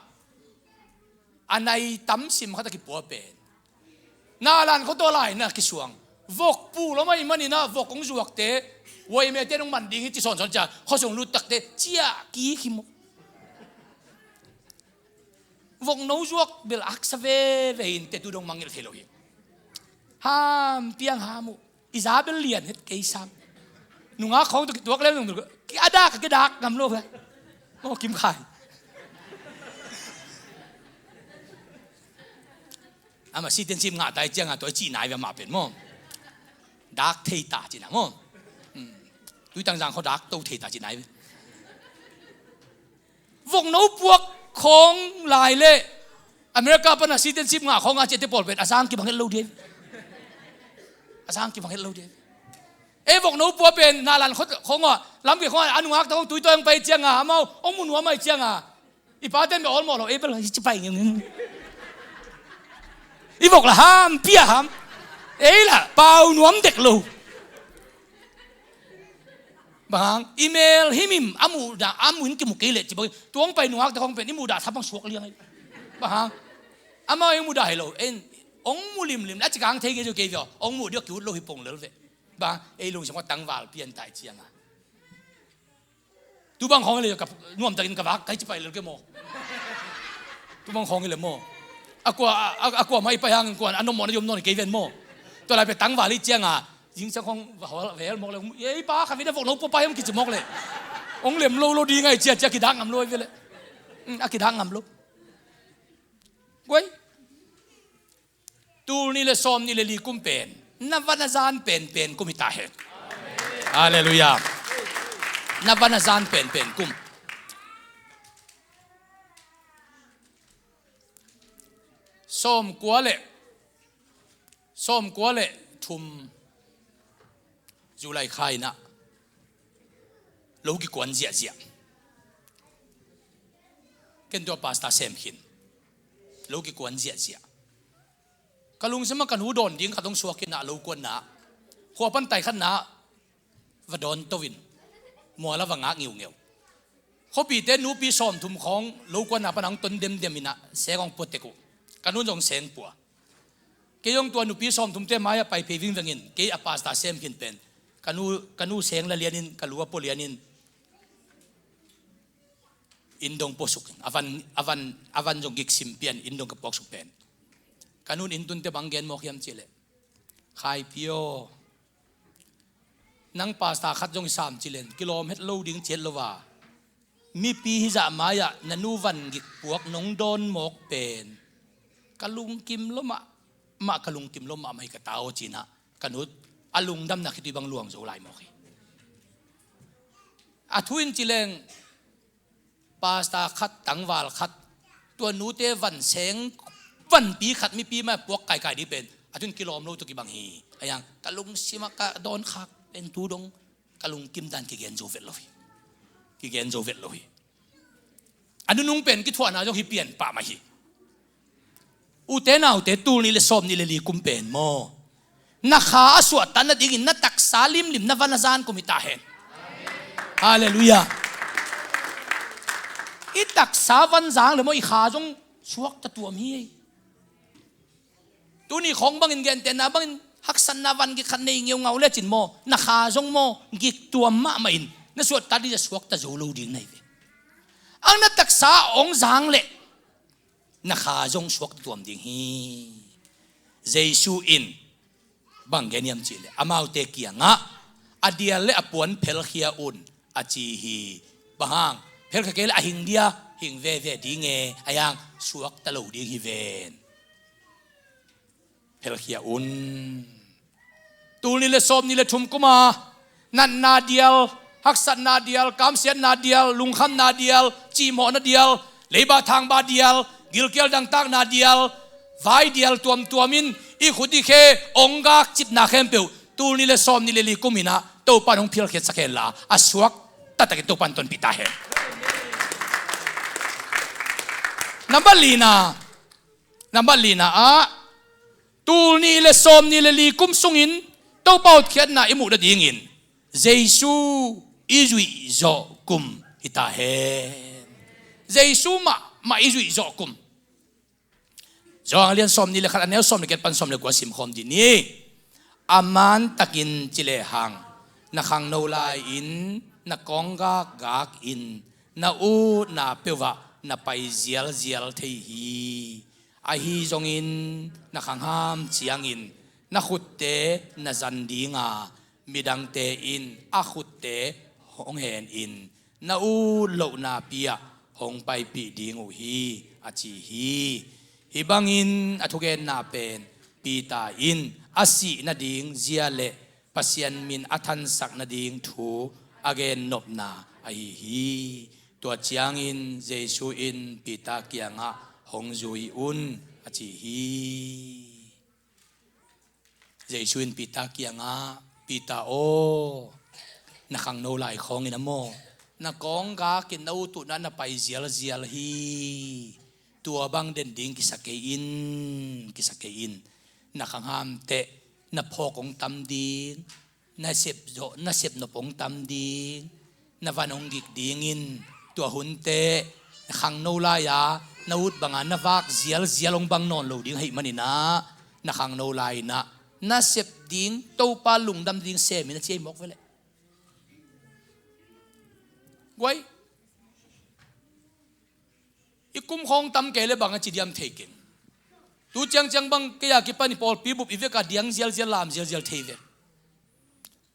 a nai tam sim khat a kipua pen Nahlan khuataw lai-in ah kisuang. Vok pu lom ahih manin ah vok hong zuakte, huaimete nong man ding hi ci sawnsawn cia, khuasung lut takte cia kik hi maw. Vokno zuak bel aksa veve inteh, tu dong mangngilh thei lo hi. Ham piang ham uh. I za bel lian het kei sam. Nungak khawng tawh kituak lem nung a dak a kidak ngam lo ve. Maw Kim Khai. Amah citizenship ngah tai ciangah tua i cih nai ve amah pen maw. Dak thei ta cih na maw. Hmm. Tuitangzang khua dak to thei ta cih nai ve. Vokno puak khawng lai leh America pana citizenship ngah khawng a ciahte pawl pen a zang kibang het lo ding. A zang kibang het lo ding. Ei vokno puak pen Nahlan khawng a, lamgei khawng a, a nungak tawh tuitawi hong pai cianga amau hong mu nuam ahih cianga i paten bel awlmawh lo, ei bel hi ci pai ngeng. I vok la ham pia ham. Ei la pau nuam dek lo. Bang hang, i mel himhim a muhdah, a muh in kimu kei leh ci bang, tua hong pai nungakte khawng pen i muhdah thamang suak liang hi. Bang hang, amau i muhdah hi lo, en, hong mu limlim, a ci kang thei kei zo kei ve aw, hong muh diak kiut lo hi pong lel ve. Bang hang, ei lungsim khawng tangval pian tai cianga. Tu bang khawng hi leh ka nuamtakin ka vak, kai ci pai lel kei maw. Tu bang khawng hi leh maw. A kua, a, a, a kua mah i pai hangin kuan, a nom mawh na yom nawn kei ven maw. Tua lai pen tangval hi cianga, zingsang khawng va hawh vel mawk le, ei pa khat vei na vok no pua pa hiam kici mawk le. Hong lem lo lo ding ai cia cia kidak ngam lo ai ve le. Mm, a kidak ngam lo. Guai. Tul nih le sawm nih le li kum pen na van a zan penpen kum hi ta hen. Halleluiah. Na van a zan penpen kum. Sawmkua le, sawmkua le thum July kha in ah lo kikuan ziahziah. Ken tua pastor sem khin lo kikuan ziahziah. Ka lungsim ah ka nu dawn ding khat hong suak in ah lo kuanna, khua pan tai khatna va dawn to in, mual a va ngak ngiungeu. Khuapite nupi sawmthum khawng lo kuanna pan hong ton demdem in ah seng hong pua tek uh. Ka nun zong seng pua. Kei zong tua nupi sawmthumte mai-ah pai phei vingveng in, kei a pastor sem khin pen ka nu, ka nu seng la lian in, ka lu a pua lian in, inn dong puasuk in, a van, a van, a van zong gik sim pian, inn dong ka puaksuk pen. Ka nun inn tunte bang gen mawk hiam cih leh, Khaipi aw, nang pastor khat zong hi sam ci len, kilawm het lo ding ci het lo a, mipi hizah mai-ah na nu van gik puak nong dawn mawk pen ka lungkim lo mahmah, ka lungkim lo mahmah hi ka ta aw ci in ah ka nu a lungdamna khitui bang luang zo lai mawk hi. A thu in ci leng, pastor khat, tangval khat, tua nute van seng, vanpi khat mipi mai-ah puak kaikai ding pen a thu in kilawm lo tawh kibang hi. Ahi hang ka lungsim ah ka dawn khak pen tu dong ka lungkim dan kigen zo vet lo hi. Kigen zo vet lo hi. A nunung pen kithuahna zong hi pian pah mah hi. Ute naute, tul nih le sawm nih le li kum pen maw, na kha a suahtak nadingin na taksa limlim na van a zan kum hi ta hen. Halleluiah. I taksa van zang le maw, i kha zong suakta tuam hi. Tuni khawng bangin gentehna bangin haksatna van gik khat nei ngeungau lecin maw, na kha zong maw gik tuam mahmah in na suahtak ding a suakta zo lo ding na hi ve. Ang na taksa hong zang leh na kha zong suakta tuam ding hi. Jesu in bang gen hiam cih leh, amaute kiangah, a dial le a puan phelkhia un, a ci hi. Bang hang? Phelkhia kei leh a hing dia, hing veve ding e, ahi hang suakta lo ding hi ven. Phelkhia un. Tul nih le sawm nih le thum kum a natna dial, haksatna dial, kamsiatna dial, lungkhamna dial, cihmawhna dial, leiba thangba dial, gilkial dangtakna dial, vai dial tuamtuam in i khut i khe hong gakcipna khempeuh tul nih le sawm nih le li kum in ah Topa in hong phelkhiatsak hen la, a suakta takin Topa in tonpih ta hen. Nambat lina, nambat lina ah, tul nih le sawm nih le li kum sungin Topa hotkhiatna i muh nadingin Jesu i zuih zawh kum hi ta hen. Jesu mahmah i zuih zawh kum. Johan a lian sawm nih le khat, a neu sawm le giat pan sawm le kua sim khawm dih ni. A man takin ci lehang, na khangno lai-in, na kawnggak gak in, na utna peuhah na pai zialzial thei hi. Ahi zongin na khangham ciangin na khutte na zan ding a, midangte in a khutte hong henin na ut lohna pi-ah hong paipih ding uh hi, a ci hi. Hih bangin a thugenna pen Peter in a sih nading zia le Pasian min a thansak nading thu a gennopna ahi hi. Tua ciangin Jesu in Peter kiangah, hong zui un, a ci hi. Jesu in Peter kiangah, Peter aw, na khangno lai khawngin a maw, na kawnggak in na ut utna na pai zialzial hi. Tua bang den ding kisa kei in, kisa kei in. Na khanghamteh na phawk hong tam ding, Na sep zawh, na sep nop hong tam ding, na van hong gik dingin, tua hunte na khangno lai-a na ut banga na vak zialzial hong bang nawn lo ding ahih maninah, na khangno lai-inah na sep ding, Topa lungdam ding semin a ci ei mawk veleh. Guai, i kum khawng tam kei le bang a ci diam thei keng. Tu ciangciang bang kei a kipan i pawlpi bup i veka diang zialzial, lam zialzial thei ve.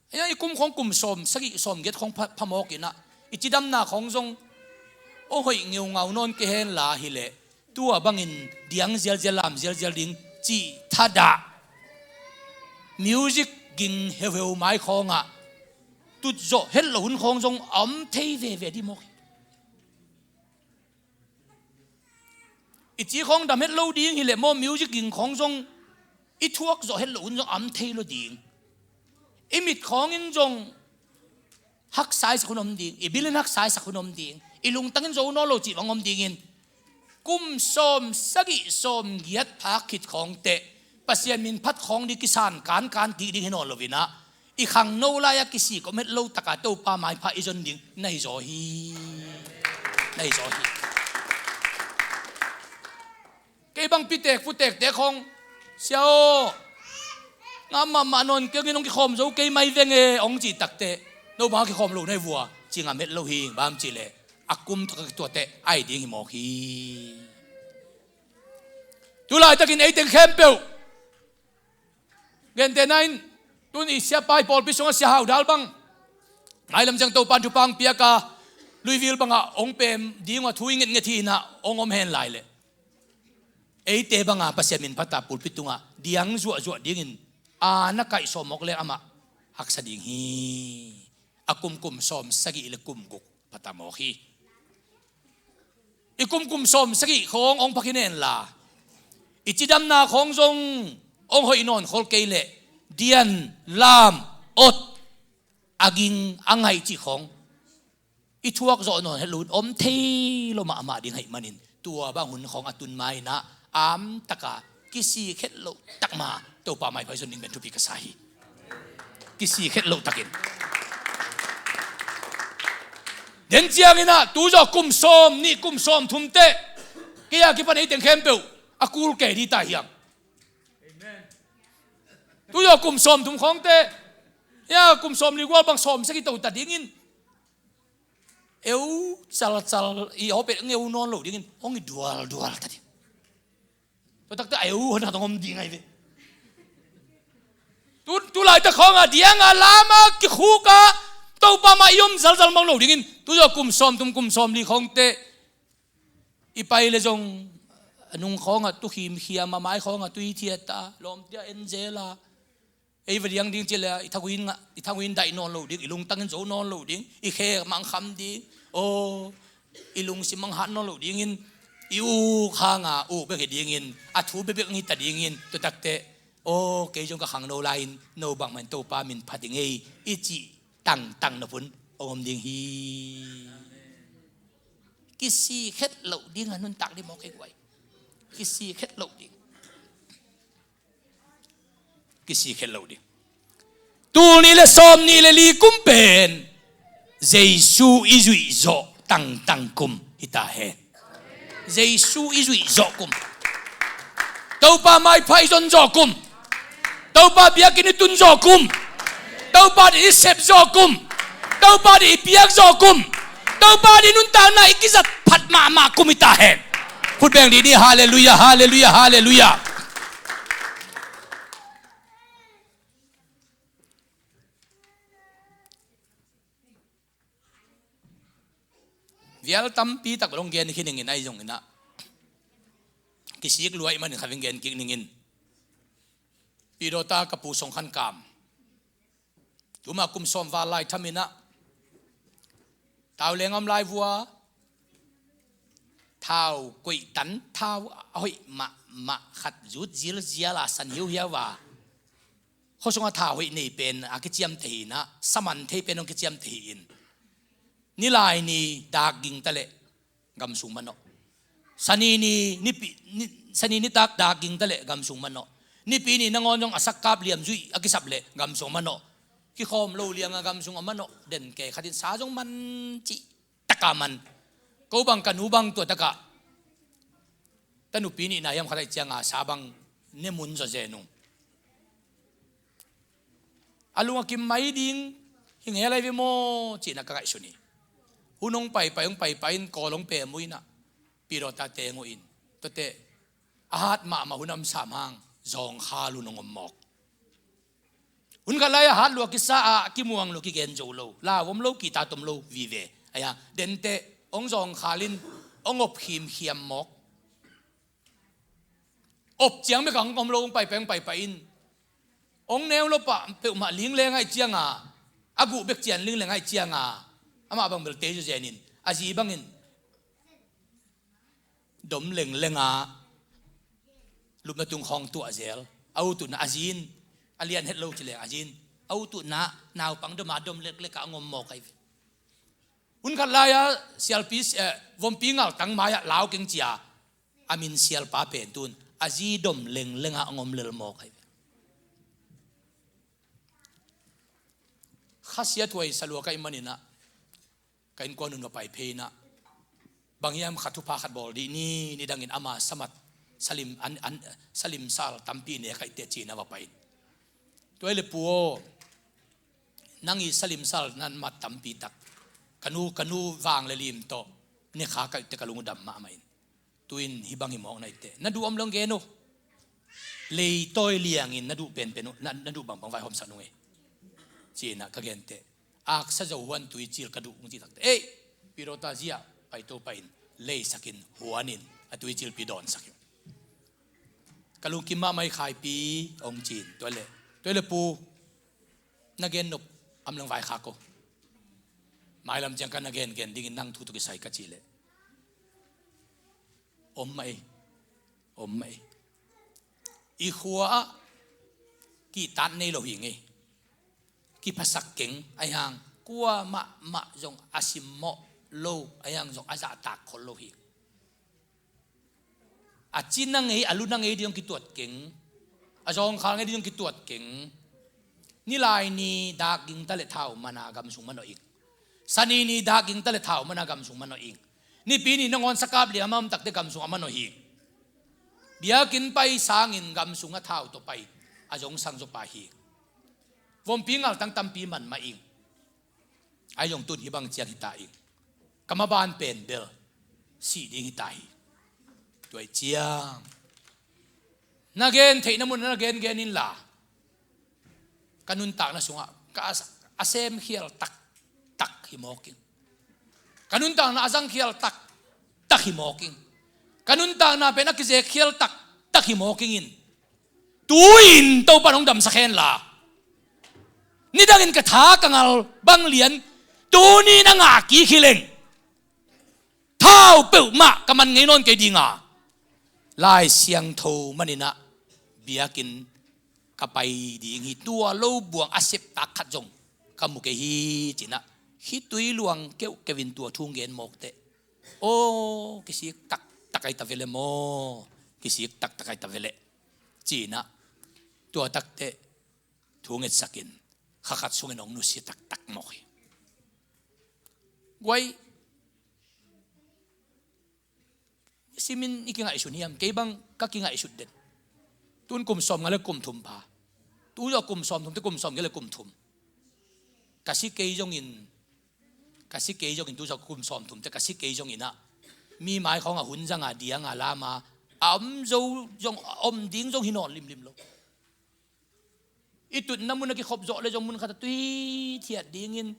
Aia, i kum khawng kum sawm sagih sawm giat khawng pha, phamawk inah, i cidamna khawng zong aw hoih ngeungau nawn kei henla hileh, tua bangin diang zialzial, lam zialzial ding cih thadah music ging heuheu mai khawngah tutzawh het lo hun khawng zong a om thei veve dih mawk hi. I ci khawng dam het lo ding hileh maw, music ging khawng zong i thuak zawh het lo hun zong a om thei lo ding. I mit khawngin zong haksa i sak hun om ding, i bilin haksa i sak hun om ding, i lungtangin zo nawn lo cih bang om dingin, kum sawm sagih sawm giat phak khit khawngte Pasian min phat khawng ding kisan kankan kik ding hi nawn loinah, i khangno lai-a kisik om het lo taka Topa maipha i zon ding na hi zaw hi. Na hi zaw hi. Kei bang pitek putekte khawng, "Sia aw, ngam mahmah nawn kei ung, hong kikhawm zo kei mai veng e," hong cih takte, "No bang a kikhawm lo na hi vua," ci ngam het lo hi. Bang hang hiam cihleh a kum thak a kituate ai ding hi mawk hi. Tulaitakin ei teng khempeuh, gentehna in, tun i siapa i pawlpi sungah Sia Hau Dal bang, mailam ciang Topan thupha hong piaka Louisville bangah hong pem ding uh a thu i ngetnget hi inah hong om hen lai leh, eite banga Pasian min phata pulpit tungah diang zuahzuah dingin a na kaihsawm mawk le amah haksa ding hi. A kum kum sawm sagih le kum guk phata mawk hi. I kum kum sawm sagih khawng hong phakhin henla, i cidamna khawng zong hong hoih nawn khol kei leh, dian, lam, ot, a ging a ngaih cih khawng i thuak zawh nawn het lo hun om thei lo mahmah ding ahih manin, tua bang hun khawng a tun ma inah, amtaka kisik het loh takma Topa maipha i zon ding pen thupi ka sa hi. Kisik het loh takin. Den cianginah tu zawh kum sawm nih kum sawm thumte, kei a kipan ei teng khempeuh a kul kei dih ta hiam? Tu zawh kum sawm thum khawngte, ya, kum sawm li gual bang sawm sagih to ta dingin, eu calcal i awpet ngeu nawn lo dingin hong i dualdual ta ding. Tua takte a eu hon hat hong om ding ahi ve. Tu, tu laitak khawngah dianga lama kikhuka Topa mah i om zalzal mang lo dingin, tu zawh kum sawm thum kum sawm li khawngte i pai le zong a nung khawngah tu khimkhia, a mai khawngah tu i thiata, lawmtia en zela, ei va diang ding ci le i thagui in ngah, i thagui in daih nawn lo ding, i lungtangin zo nawn lo ding, i khe mangkham ding. Aw, i lungsim manghat nawn lo dingin, i uk hanga uk bek hi dingin, a thu bekbek hita dingin, tua takte, aw, kei zong ka khangno lai-in no bangmah in Topa min phat ding ei i cih tangtang nop hun hong om ding hi. Kisik het loh ding a nuntak dih mawk ei guai. Kisik het loh ding. Kisik het loh ding. Tul nih le sawm nih le li kum pen Jesu i zuih zawh tangtang kum hita hen. Jesu i zuih zawh kum. Topa maipha i zon zawh kum. Topa biakinn i tun zawh kum. Topa ading i sep zawh kum. Topa ading i piak zawh kum. Topa ading nuntakna i kizat phat mahmah kum hita hen. Khut beng dih ni, halleluiah, halleluiah, halleluiah. Vial tampi tak bel hong gen khin ing in, ahi zongin ah kisik lua ahih manin khat veng gen kik ning in. Pidawta ka pu Song Khan Kam, tuma kum sawm val lai tham in ah, tau leng om lai vua, thau koih tan, thau a hoih mahmah khat zut zilzial a, san hiuhiau a, khuasung a thau hoih nei pen a kiciamteh hi in ah, saman thei pen hong kiciamteh hi in. Nilai ni dak ging ta leh gam sung manawh. Sani ni, nipi, ni, sani nitak dak ging ta leh gam sung manawh. Nipi ni nangawn zong a sakkap liam zuih a kisap leh gam sung manawh. kikhawm lo lianga gam sung a manawh den kei khatin sa zong man cih taka man. Ko bang ka nu bang tua takah tanupi nihna hiam khat ahih cianga sa bang ne mun zawzen ung. A lung a kim mai ding hi ngel ahi ve maw cihna ka ngaihsun hi. Hun hong paipai hong paipai in Kawl hong pem uh inah Pidawta teng uh in tuate a hat mahmah hun a om sam hang zawngkhal hun hong om mawk. Hun khat lai a hat lua kisa ah kimuang lua kigen zo lo, lau om lo, kihta tom lo vive. Aia dente hong zawngkhal in hong op khimkhiam mawk. Op ciang bek a hong om lo, hong paipai hong paipai in hong neu lo pah peuhmah ling leng ahih cianga a guh bek cian ling leng ahih cianga amah bang belte zawzen in a zi bangin dom lengleng a lupna tung khawng tuah zel. A ututna a zi in a lian het lo ci leng a zi in a ututna naupang dom a dom leklek a hong om mawk ahi ve. Hun khat lai-a sialpi, eh, vompi ngaltang mai-ah lau keng cia a min sialpa pen tun a zi dom lengleng a hong om lel mawk ahi ve. Khasia thuai salua ka hih maninah ka innkuan hun va pai phei inah bang hiam kha thupha khat bawl dih ni, nidangin ama samat salim, an, an, salim sal tampi ne ka hih teh ci-in a va pai in. Tua hi le pu aw, nang i salim sal nan mat tampi tak ka nu, ka nu vang le lim tawh ne kha ka hih teh ka lung uh dam mahmah in. Tu-in hih bang hi mawk na hih teh na duh om leng gen uh. Leitawi liangin na duh penpen uh, na, na duh bangbang vaihawmsak nung ei. Ci-inah ka gen teh aksa zo huan tui cil ka duh hong cih tak teh ei, Pidawta zi-ah paito pah in leisakin huanin a tui cilpi dawnsak hi. Ka lungkim mahmah hi Khaipi hong ci-in. Tua hi le, tua hi le pu, na gen nop om leng vaikhak uh. Mailam ciang ka na gengen dingin nang thu tawh kisai ka cih leh om mah ei, om mah ei. I khua-ah kihtat nei lo hi ngei. Kiphasak keng ahi hang, kua mahmah zong a simmawh lo ahi hang zong a zahtak khol lo hi. A ci na ngei, a lu na ngei ding zong kituat keng. A zawngkhal ngei ding zong kituat keng. Nilai ni dak ging ta le thau mana gam sung manawh ing. Sani ni dak ging ta le thau mana gam sung manawh ing. Nipi ni nangawn sakap liam a om takte gam sung a manawh hi. Biakinn pai sangin gam sung a thau tawh pai a zong sang zaw pa hi. Vompi ngaltang tampi man mah ing. Ahi zong tun hih bang ciang hita ing. Ka maban pen bel sih ding hita hi. Tua ih ciang na gen theihna mun na gengen inla ka nuntakna sungah ka a, a semkhial taktak hi mawk ing. Ka nuntakna a zangkhial taktak hi mawk ing. Ka nuntakna pen a kizekkhial taktak hi mawk ingin. Tu-in Topan hong damsak henla nidangin ka tha ka ngal bang lian tuni na ngah kik hi leng thau peuhmah ka man ngei nawn kei dinga Lai Siangtho maninah biakinn ka pai ding hi. Tua lo buang a septak khat zong ka mu kei hi cinah khitui luang keuhkeuh in tua thu gen mawk teh aw, kisik taktak ahi ta ve le maw? Kisik taktak ahi ta ve le cinah tua takteh thu ngetsakin kha khat sungin hong nusia taktak mawk hi. Guai, simin i kingaihsun hiam? Kei bang ka kingaihsut den. Tun kum sawm nga le kum thum pha. Tu zawh kum sawm thum te kum sawm nga le kum thum. Ka si kei zongin, ka si kei zongin tu zawh kum sawm thum te ka si kei zonginah mi maikhawng a hun zanga dianga lama a om zo zong a om ding zong hi nawn limlim lo. I tutna mun a kikhop zawh le zong mun khat a tui thiat dingin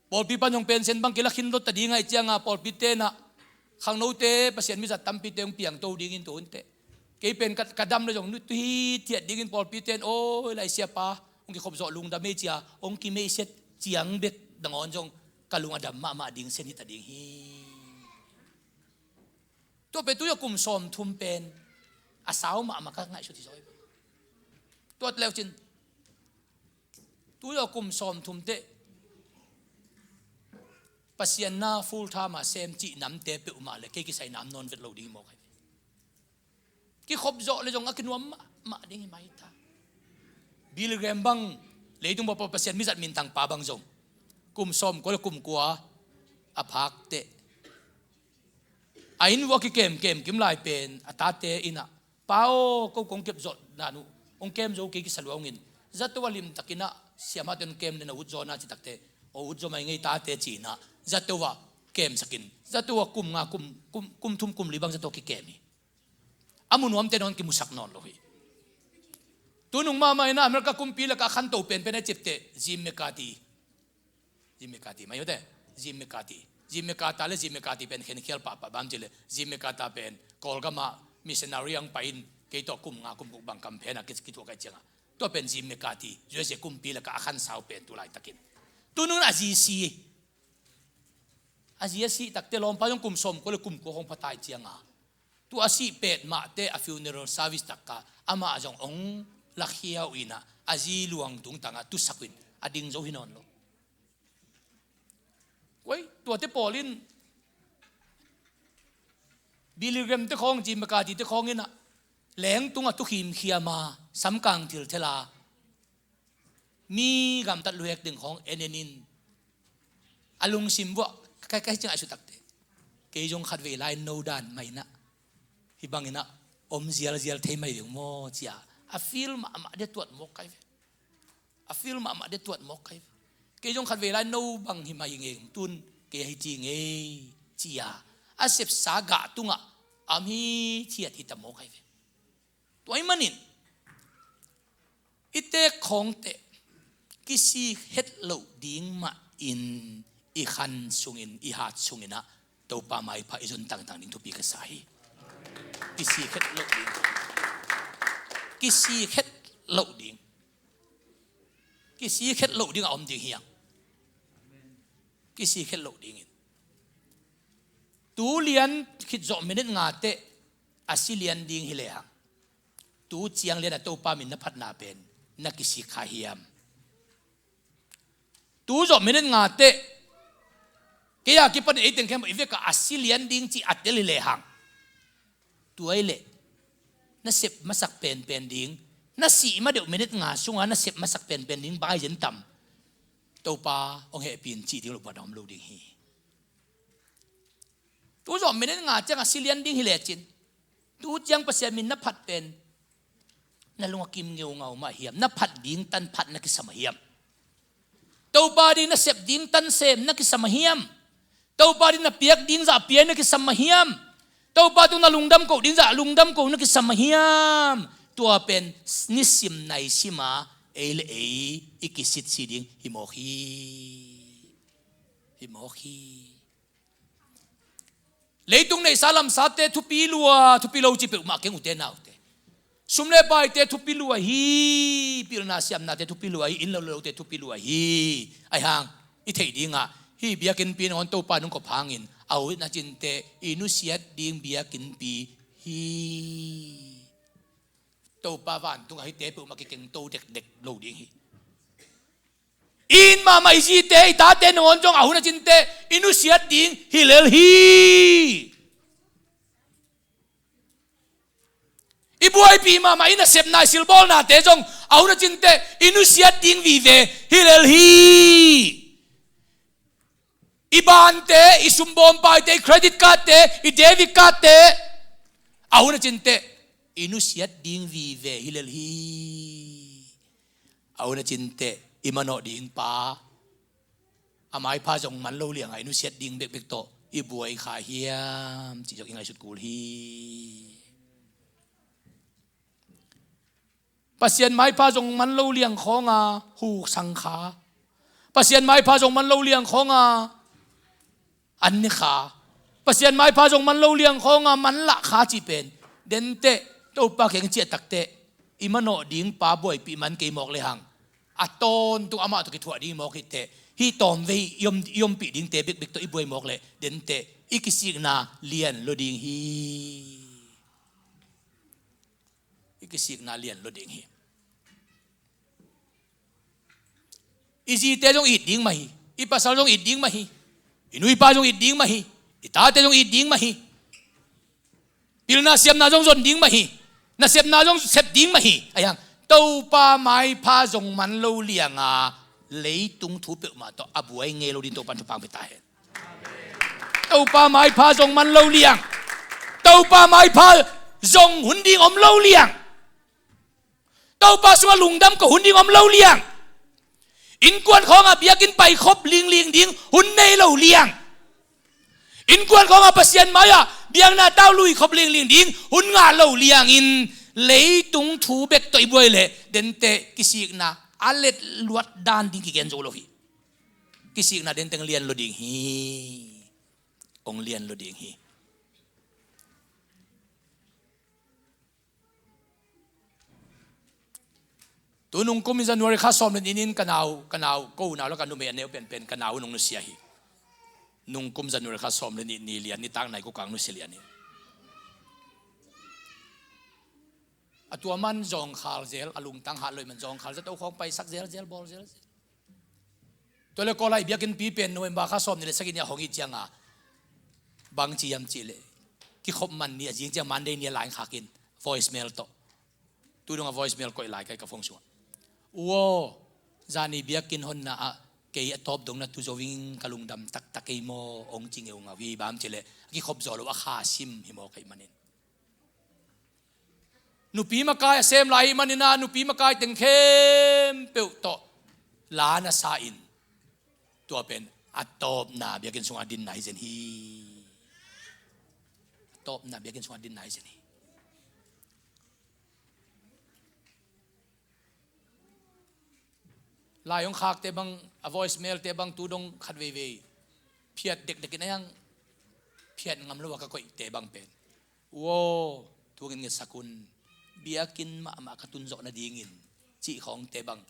pawlpi pan zong pensen bang kila khin lota ding ahih cianga pawlpi tenah khangnote Pasian mizat tampite hong piangto dingin tu hunteh kei pen ka, ka dam le zong tui thiat dingin pawlpi ten aw lai siapa hong kikhop zawh lungdam ei cia hong kimeihset ciang bek nangawn zong ka lung a dam mahmah ding sen hita ding hi. Tua pen tu zawh kum sawm thum pen a sau mahmah ka ngaihsut hi zaw hi. Tuat leucin tu zawh kum sawm thum teh Pasian na full time a sem cih namte peuhmah le kei kisai nam nawn vet lo ding hi mawk ahi. Kikhop zawh le zong a kinuam mahmah ding hi mai ta. Billy Graham bang Leitung bup a Pasian mizat minthang pa bang zong kum sawmkua le kum kua a phak teh, a inn vuah kikemkem kim lai pen a tate in ah, "Pa aw, ko kong kep zawh dan uh hong kem zo kei, kisa lua hong in. Zato a limtakin ah siamahte hong kem le na ut zaw na," ci takteh, "Aw, ut zaw mai ngei tate," ci-in ah zato ah kemsakin, zato ah kum nga, kum, kum, kum thum, kum li bang zato kikem hi. A mu nuamte nawn kimusak nawn lo hi. Tunung mahmah in ah America kumpi lakah a khanto penpen a cipteh Jim McCarthy. Jim McCarthy, mai ute. Jim McCarthy. Jim McCarthy le Jim McCarthy pen khenkhial pahpah bang ci le, Jim McCarthy pen Kawlgam ah missionary hong pai in, kei tawh kum nga kum guk bang campaign ah ki, kithuah ka hih ciangah, tua pen Jim McCarthy, U S A kumpi lakah a khansau pen tu laitakin. Tunung a zi si. A zi a sih takteh lawmpa zong kum sawmkua le kum kua hong pha ta hih ciangah, tua a sih pet mah teh a funeral service takah amah zong hong lakhia uh in ah, a zi luang tungtangah tusak uh in a ding zo hi nawn lo. Koi, tuate pawl in Billy Graham te khawng, Jim McCarthy te khawng in ah lengtung a tukhim khiam a, samkang thilthel a, mi gamtat luhek ding khawng en en in, a lungsim vuah kai kai ciang a sut takteh, "Kei zong khatvei lai no dan mah in ah hih bangin ah om zialzial thei mai ding maw?" ci-a a feel mahmah dia tuat mawk kai ve. A feel mahmah dia tuat mawk kai ve. "Kei zong khatvei lai no bang hi mai hi ngei, tun kei ahi ci ngei," ci-a a sepsa gah tungah a mi thiat hi ta mawk kai ve. Tua ahih manin i teek khawngte kisik het loh ding mah in, i khan sungin, i hat sungin ah Topa maipha i zon tangtang ding thupi ka sa hi. Kisik het loh ding. Kisik het loh ding. Kisik het loh ding a om ding hi hang. Kisik het loh dingin. Tu lian khit zawh minute nga teh a si lian ding hi lehang, tu ciang lian a Topa min na phatna pen na kisik kha hiam? Tu zawh minute nga teh kei a kipan ei teng khempeuh i vekah a si lian ding cih a tel hi lehang, tua hi leh na sep masak penpen ding, na sih ma deuh minute nga sunga na sep masak penpen ding bang hi zen tam? Topa hong hehpih in cih ding lo buatna om lo ding hi. Tu zawh minute nga ciang a si lian ding hi lecin, tu ciang Pasian min na phat pen na lung a kim ngeungau mah hiam? Na phat ding tan phat na kisam a hiam? Topa ding na sep ding tan sem na kisam a hiam? Topa ding na piak ding zah piak na kisam a hiam? Topa tung na lungdam ko ding zah lungdam ko na kisam a hiam? Tua pen nisim naisim a ei le ei i kisitsi ding hi mawk hi. Hi mawk hi. Leitung neihsa lamsate thupi lua, thupi lo ci peuhmah keng, ute naute. Sum le paite thupi lua hi, pilna siamnate thupi lua hi, inn lo lote thupi lua hi. Ahi hang i theih dingah hih biakinnpi nangawn Topa nong kop hangin a hun a cin teh i nusiat ding biakinnpi hi. Topa vantungah hihte peuhmah kikengto dekdek lo ding hi. I it mahmah i zite, i tate nangawn zong a hun a cin teh i nusiat ding hi lel hi. I buaipih mahmah i nasepna, i silbawlnate zong a hun a cin teh i nusiat ding vive hi lel hi. I bante, i sumbawm paite, i credit cardte, i debit cardte a hun a cin teh i nusiat ding vive hi lel hi. A hun a cin teh i manawh ding pa a maipha zong man lo liangah i nusiat ding bekbek tawh i buai kha hiam cih zong i ngaihsut kul hi. Pasian maipha zong man lo liang khawnga huk sang kha, Pasian maipha zong man lo liang khawnga an ne kha, Pasian maipha zong man lo liang khawnga man lah kha cih pen, denteh Topa kiang i ciah takteh i manawh ding pa buaipih man kei mawk lehang, a tawntung amah tawh kithuah ding mawk hi teh, hih tawmvei i om, i ompih dingte bekbek tawh i buai mawk leh denteh i kisikna lian lo ding hi. I kisikna lian lo ding hi. I zite zong it ding mah hi. I pasal zong it ding mah hi. I nuipa zong it ding mah hi. I tate zong it ding mah hi. Pilna siamna zong zon ding mah hi. Nasepna zong sep ding mah hi. Ahi hang Topa maipha zong man lo lianga leitung thu peuhmah tawh a buai ngei lo ding Topa in thupha pia ta hen. Topa maipha zong man lo liang. Topa maipha zong hun ding om lo liang. Topa sungah lungdam ko hun ding om lo liang. Innkuan khawngah biakinn paikhop lingling ding hun nei lo liang. Innkuan khawngah Pasian mai-ah biakna tau luikhop lingling ding hun ngah lo liangin leitung thu bek tawh i buai leh dente kisikna a letluat dan ding kigen zo lo hi. Kisikna denteng lian lo ding hi. Ong lian lo ding hi. Tu nungkum in January kha sawm le nih ni-in ka nau, ka nau, ko unau le ka numei a neu penpen ka nau nong nusia hi. Nungkum January kha sawm le nih ni lian nitak nai ko kang nusia lian hi. A tua man zawngkhal zel, a lungtang hat lo ahih man zawngkhal zel, zato khawng paisak zelzel, bawl zelzel. Tua le Kawlai biakinnpi pen November kha sawm nih le sagih ni a hong ih cianga bangci hiam cihleh kikhop man ni a zing ciang Monday ni a line khakin voicemail tawh. Tu dong a voicemail koih lai kai ka phone sungah. U aw, zani biakinn honna ah kei a tawp dong na tu zo ing, ka lungdam taktak ei maw, ong ci ngeungau hi. Bang hiam cihleh a kikhop zawh lo a kha sim hi maw ka hih manin. Nupi makai a sem lai ahih manin ah nupi makai teng khempeuh tawh la na sa in. Tua pen a tawpna biakinn sungah a dinna hi zen hi. A tawpna biakinn sungah a dinna hi zen hi. Lai hong khakte bang, a voicemailte bang tu dong khat veivei phiat dekdek in a hiang, phiat ngam lo a ka koihte bang pen, u aw, thu hong ngetsak un, biakinn mahmah ka tun zawh nadingin cih khawngte bang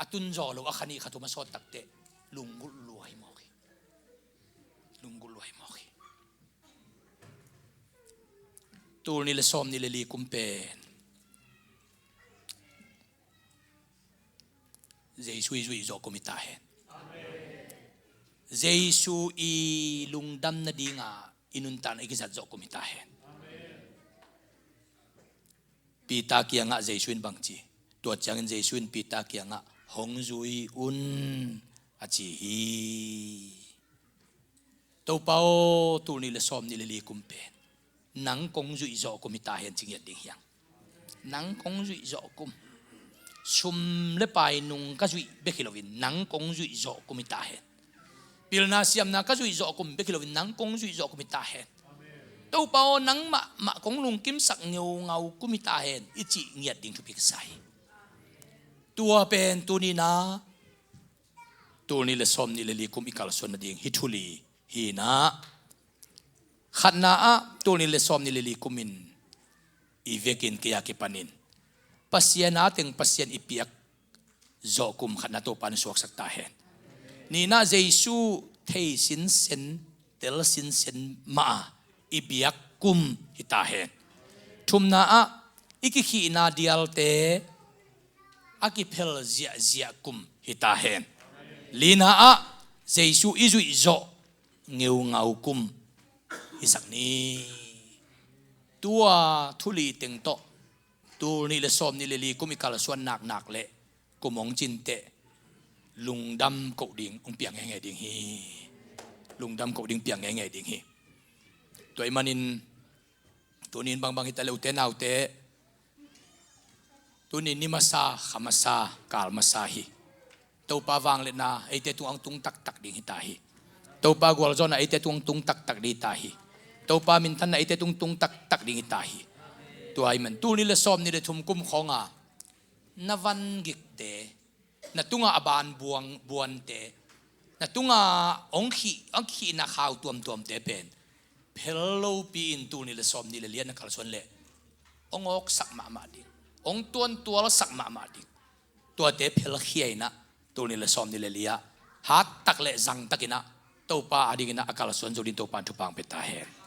a tun zawh lo a kha nih kha thum a sawt takteh lunggulh lua hi mawk hi. Lunggulh lua hi mawk hi. Tul nih le sawm nih le li kum pen Jesu i zuih zawh kum hi ta hen. Jesu i lungdam nadinga i nuntakna i kizat zawh kum hi ta hen. Peter kiangah Jesu in bang ci? Tua ciangin Jesu in Peter kiangah, hong zui un, a ci hi. Topa aw, tul nih le sawm nih le li kum pen nang kong zuih zawh kum hi ta hen ci ngiat ding hi hang. Nang kong zuih zawh kum. Sum le pai nung ka zuih bek hi loin nang kong zuih zawh kum hi ta hen. Pilna siamna ka zuih zawh kum bek hi loin nang kong zuih zawh kum hi ta hen. Topa aw, nang mahmah kong lungkimsak ngeungau kum hi ta hen, i cih ngiat ding thupi ka sa hi. Tua pen tuni-in ah tul nih le sawm nih le li kum i kalsuan nading hih thu li hi-in ah, khatna ah tul nih le sawm nih le li kum in i vekin kei a kipanin Pasian a teng Pasian i piak zawh kum khatna Topa in suaksak ta hen. Nihna ah Jesu thei sinsen, tel sinsen mah a i biak kum hi ta hen. Thumna ah i kikhihna dialte a kiphel ziahziah kum hi ta hen. Lina ah Jesu i zuih zawh ngeungau kum hisak ni. Tua thu li teng tawh tul nih le sawm nih le li kum i kalsuan naknak le kum hong cinteh lungdam koh ding hong piang ngeingei ding hi. Lungdam koh ding piang ngeingei ding hi. Tua ahih manin tuni-in bangbang hi ta le ute naute, tuni ni masa, kha masa, kal masa hi. Topa vangliatna eite tungah hong tung taktak ding hi ta hi. Topa gualzawhna eite tungah hong tung taktak ding hi ta hi. Topa minthanna eite tungah hong tung taktak ding hi ta hi. Tua ahih man tul nih le sawm nih le thum kum khawnga na van gikte, na tungah a ban buang buante, na tungah hong khih, hong khihna khau tuamtuamte pen phel lopi-in tul nih le sawm nih le li ah na kalsuan leh hong awksak mahmah ding, hong tuantualsak mahmah ding. Tuate phelkhia-in ah tul nih le sawm nih le li ah hattak le zangtakin ah Topa adingin ah a kalsuan zo ding Topa in thupha hong pia ta hen.